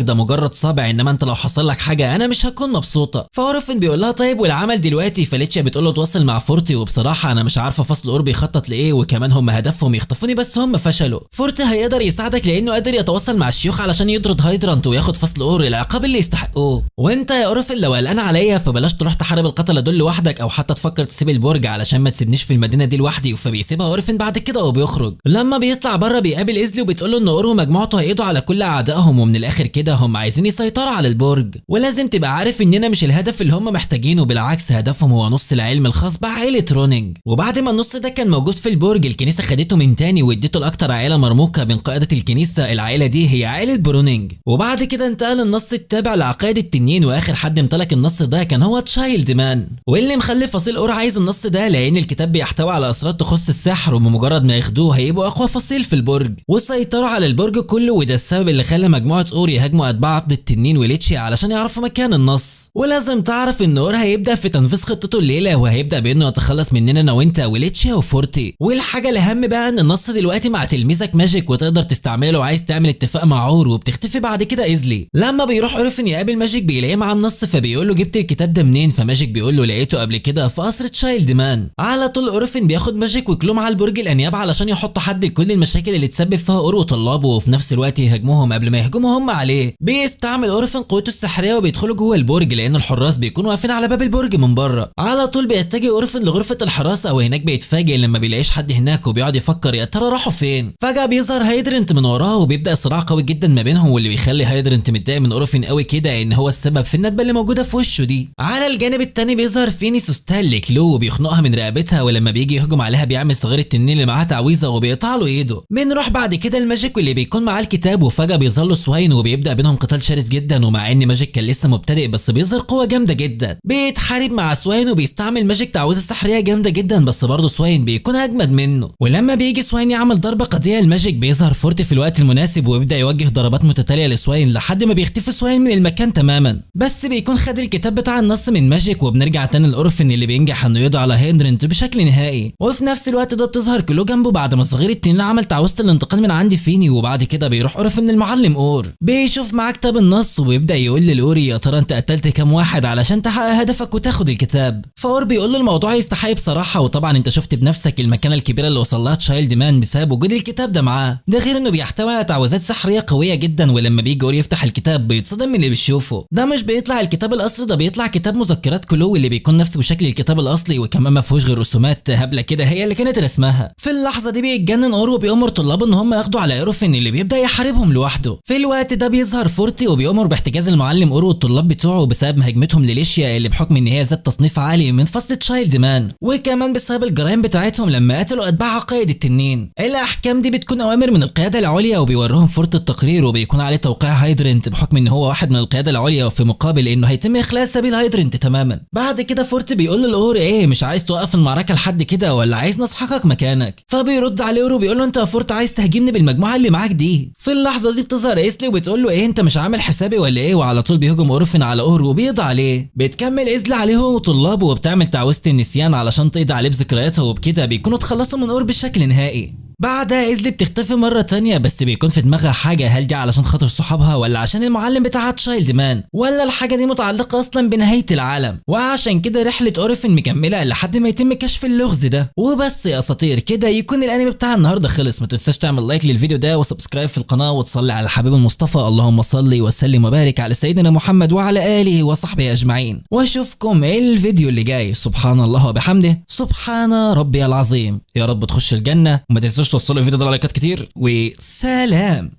ده مجرد صابع، انما انت لو حصل لك حاجة انا مش هكون مبسوطة. فاورفن بيقول لها طيب والعمل دلوقتي؟ فليتشيا بتقول له تواصل مع فورتي، وبصراحة انا مش عارفه فصل اور بيخطط لايه، وكمان هم هدفهم يخطفوني بس هم فشلوا. فورتي هيقدر يساعدك لانه قادر يتواصل مع الشيوخ علشان يطرد هايدرانت وياخد فصل اور العقاب اللي يستحقوه. وانت يا اورفن لو قلقان عليا فبلاش تروح تحارب القتلة دول لوحدك، او حتى تفكر تسيب البرج علشان ما تسيبنيش في المدينة دي لوحدي. فبيسيبها اورفن بعد كده وبيخرج. لما بيطلع بره بيقابل ايزلي وبتقول له ان اور ومجموعته هيقضوا على كل اعدائهم، ومن الاخر كده هم عايزين يسيطروا على البرج، ولازم تبقى عارف اننا مش الهدف اللي هم محتاجينه، بالعكس هدفهم هو نص العلم الخاص بعائله رونينج. وبعد ما النص ده كان موجود في البرج الكنيسة خدته من تاني واديته لاكتر عائلة مرموقة من قائده الكنيسة، العائلة دي هي عائلة برونينج. وبعد كده انتقل النص التابع لعقائد التنين، واخر حد امتلك النص ده كان هو تشايلد مان، واللي مخلي فصيل اور عايز النص ده لان الكتاب بيحتوي على اسرار تخص السحر، وبمجرد ما ياخدوه هيبقوا اقوى فصيل في البرج وسيطروا على البرج كله. وده السبب اللي خلى مجموعة اور يهاجموا اتباع عقد التنين وليتشيا علشان يعرفوا مكان النص. ولازم تعرف ان اور هيبدا في تنفيذ خطته الليلة، وهيبدا بانه يتخلص مننا انا وانت وليتشيا وفورتي. والحاجة الاهم بقى ان النص دلوقتي مع تلميذك ماجيك، وتقدر تستعمله لو عايز تعمل اتفاق مع اور. وبتختفي بعد كده ايزلي. لما بيروح اورفن يقابل ماجيك بيلاقيه مع النص، فبيقول له جبت الكتاب ده منين؟ فماجيك بيقول له لقيته قبل كده في قصر تشايلد مان. على طول اورفن بياخد ماجيك وكلو مع البرج الانياب علشان يحطوا حد لكل المشاكل اللي تسبب فيها اور وطلابه، وفي نفس الوقت يهاجموهم قبل ما يهجموا هم عليه. بيستعمل اورفن قوته السحريه وبيدخلوا جوه البرج لان الحراس بيكونوا واقفين على باب البرج من بره. على طول بيتجه اورفن لغرفة الحراسة، وهناك بيتفاجئ لما بيلاقيش حد هناك، وبيقعد يفكر يا ترى راحوا فين. فجاة بيظهر هايدرنت من وراه وبيبدا صراع قوي جدا ما بينهم، واللي بيخلي هايدرنت متضايق من اورفن قوي كده ان هو السبب في الندبة اللي موجودة في وشه دي. على الجانب الثاني بيظهر فيني سوستال لكلو وبيخنقها من رقبتها، ولما بيجي يهجم عليها بيعمل صغير التنين اللي معاه تعويذه وبيقطع له ايده. بنروح بعد كده الماجيك واللي بيكون معاه الكتاب، وفجاة بيظهر له سواين وبيبدا بينهم قتال شرس جدا. ومع ان ماجيك كان لسه مبتدئ بس بيظهر قوة جامدة جدا. بيتحارب مع سواين وبيستعمل ماجيك تعويذه سحريه جامدة جدا، بس برضه سواين بيكون اجمد منه. ولما بيجي سواين يعمل ضربه قضية لماجيك بيظهر فورتي في الوقت المناسب ويبدا يوجه ضربات متتالية لسواين سواين لحد ما بيختفي سواين من المكان تماما، بس بيكون خد الكتاب بتاع النص من ماجيك. وبنرجع تاني لاورفن اللي بينجح انه يقضي على هيدرنت بشكل نهائي. وفي نفس الوقت ده بتظهر كلو جنبه بعد ما صغير التنين عمل تعويذه الانتقام من عند فيني. وبعد كده بيروح اورفن للمعلم اور، بيشوف معاه كتاب النص وبيبدا يقول للاوري يا ترى انت قتلت كام واحد علشان تحقق هدفك وتاخد الكتاب. فاور بيقول له الموضوع يستحق بصراحة، وطبعا انت شفت بنفسك المكانة الكبيرة اللي وصل لها تشايلد مان بسبب وجود الكتاب ده معاه، ده غير انه بيحتوي على تعويذات سحريه قوية جدا. ولما بيجي اور يفتح الكتاب بيتصدم من اللي بيشوفه، ده مش بيطلع الكتاب الاصلي، ده بيطلع كتاب مذكرات كلو اللي بيكون نفسه شكل الكتاب الاصلي، وكمان ما فيهوش غير رسومات هبلة كده هي اللي كانت رسمها. في اللحظة دي بيتجنن اور وبيأمر طلابه ان هم ياخدوا على ايروفين اللي بيبدا يحاربهم لوحده. في الوقت ده بيظهر فورتي وبيأمر باحتجاز المعلم اور والطلاب بتوعه بسبب مهاجمتهم لليشيا اللي بحكم ان هي ذات تصنيف عالي من فصل تشايلد مان، وكمان بسبب الجرائم بتاعتهم لما قتلوا اتباع قائد التنين. الاحكام دي بتكون اوامر من القيادة العليا، وبيوروهم فورت التقرير وبيكون عليه توقيع هايدرنت بحكم ان هو واحد من القيادة العليا، في مقابل انه هيتم اخلاء سبيل هايدرنت تماما. بعد كده فورت بيقول لاور ايه مش عايز توقف المعركة لحد كده ولا عايز نسحقك مكانك؟ فبيرد عليه اور وبيقول له انت يا فورت عايز تهاجمني بالمجموعة اللي معاك دي. في اللحظة دي بتظهر ايسلي وبتقول له ايه انت مش عامل حسابي ولا ايه؟ وعلى طول بيهجم اورفن على اور وبيقضي عليه. بتكمل ايزلي عليه هو وطلابه وبتعمل تعويذه النسيان علشان تقضي عليه بذكرياتها، وبكده بيكونوا اتخلصوا من اور بشكل نهائي. بعدها ايزلي بتختفي مرة تانية، بس بيكون في دماغها حاجة، هل دي علشان خاطر صحابها ولا عشان المعلم بتاعها تشايلد مان، ولا الحاجة دي متعلقة أصلا بنهاية العالم؟ وعشان كده رحلة أورفن مكملة لحد ما يتم كشف اللغز ده. وبس يا أساطير كده يكون الأنمي بتاع النهاردة خلص. ما تنساش تعمل like للفيديو ده و subscribe في القناة وتصلي على الحبيب المصطفى، اللهم صل وسلم وبارك على سيدنا محمد وعلى آله وصحبه أجمعين. وأشوفكم الفيديو اللي جاي. سبحان الله وبحمده، سبحان ربي العظيم. يا رب تخش الجنة، وما تنساش توصلوا الفيديو ده لايكات كتير، وسلام.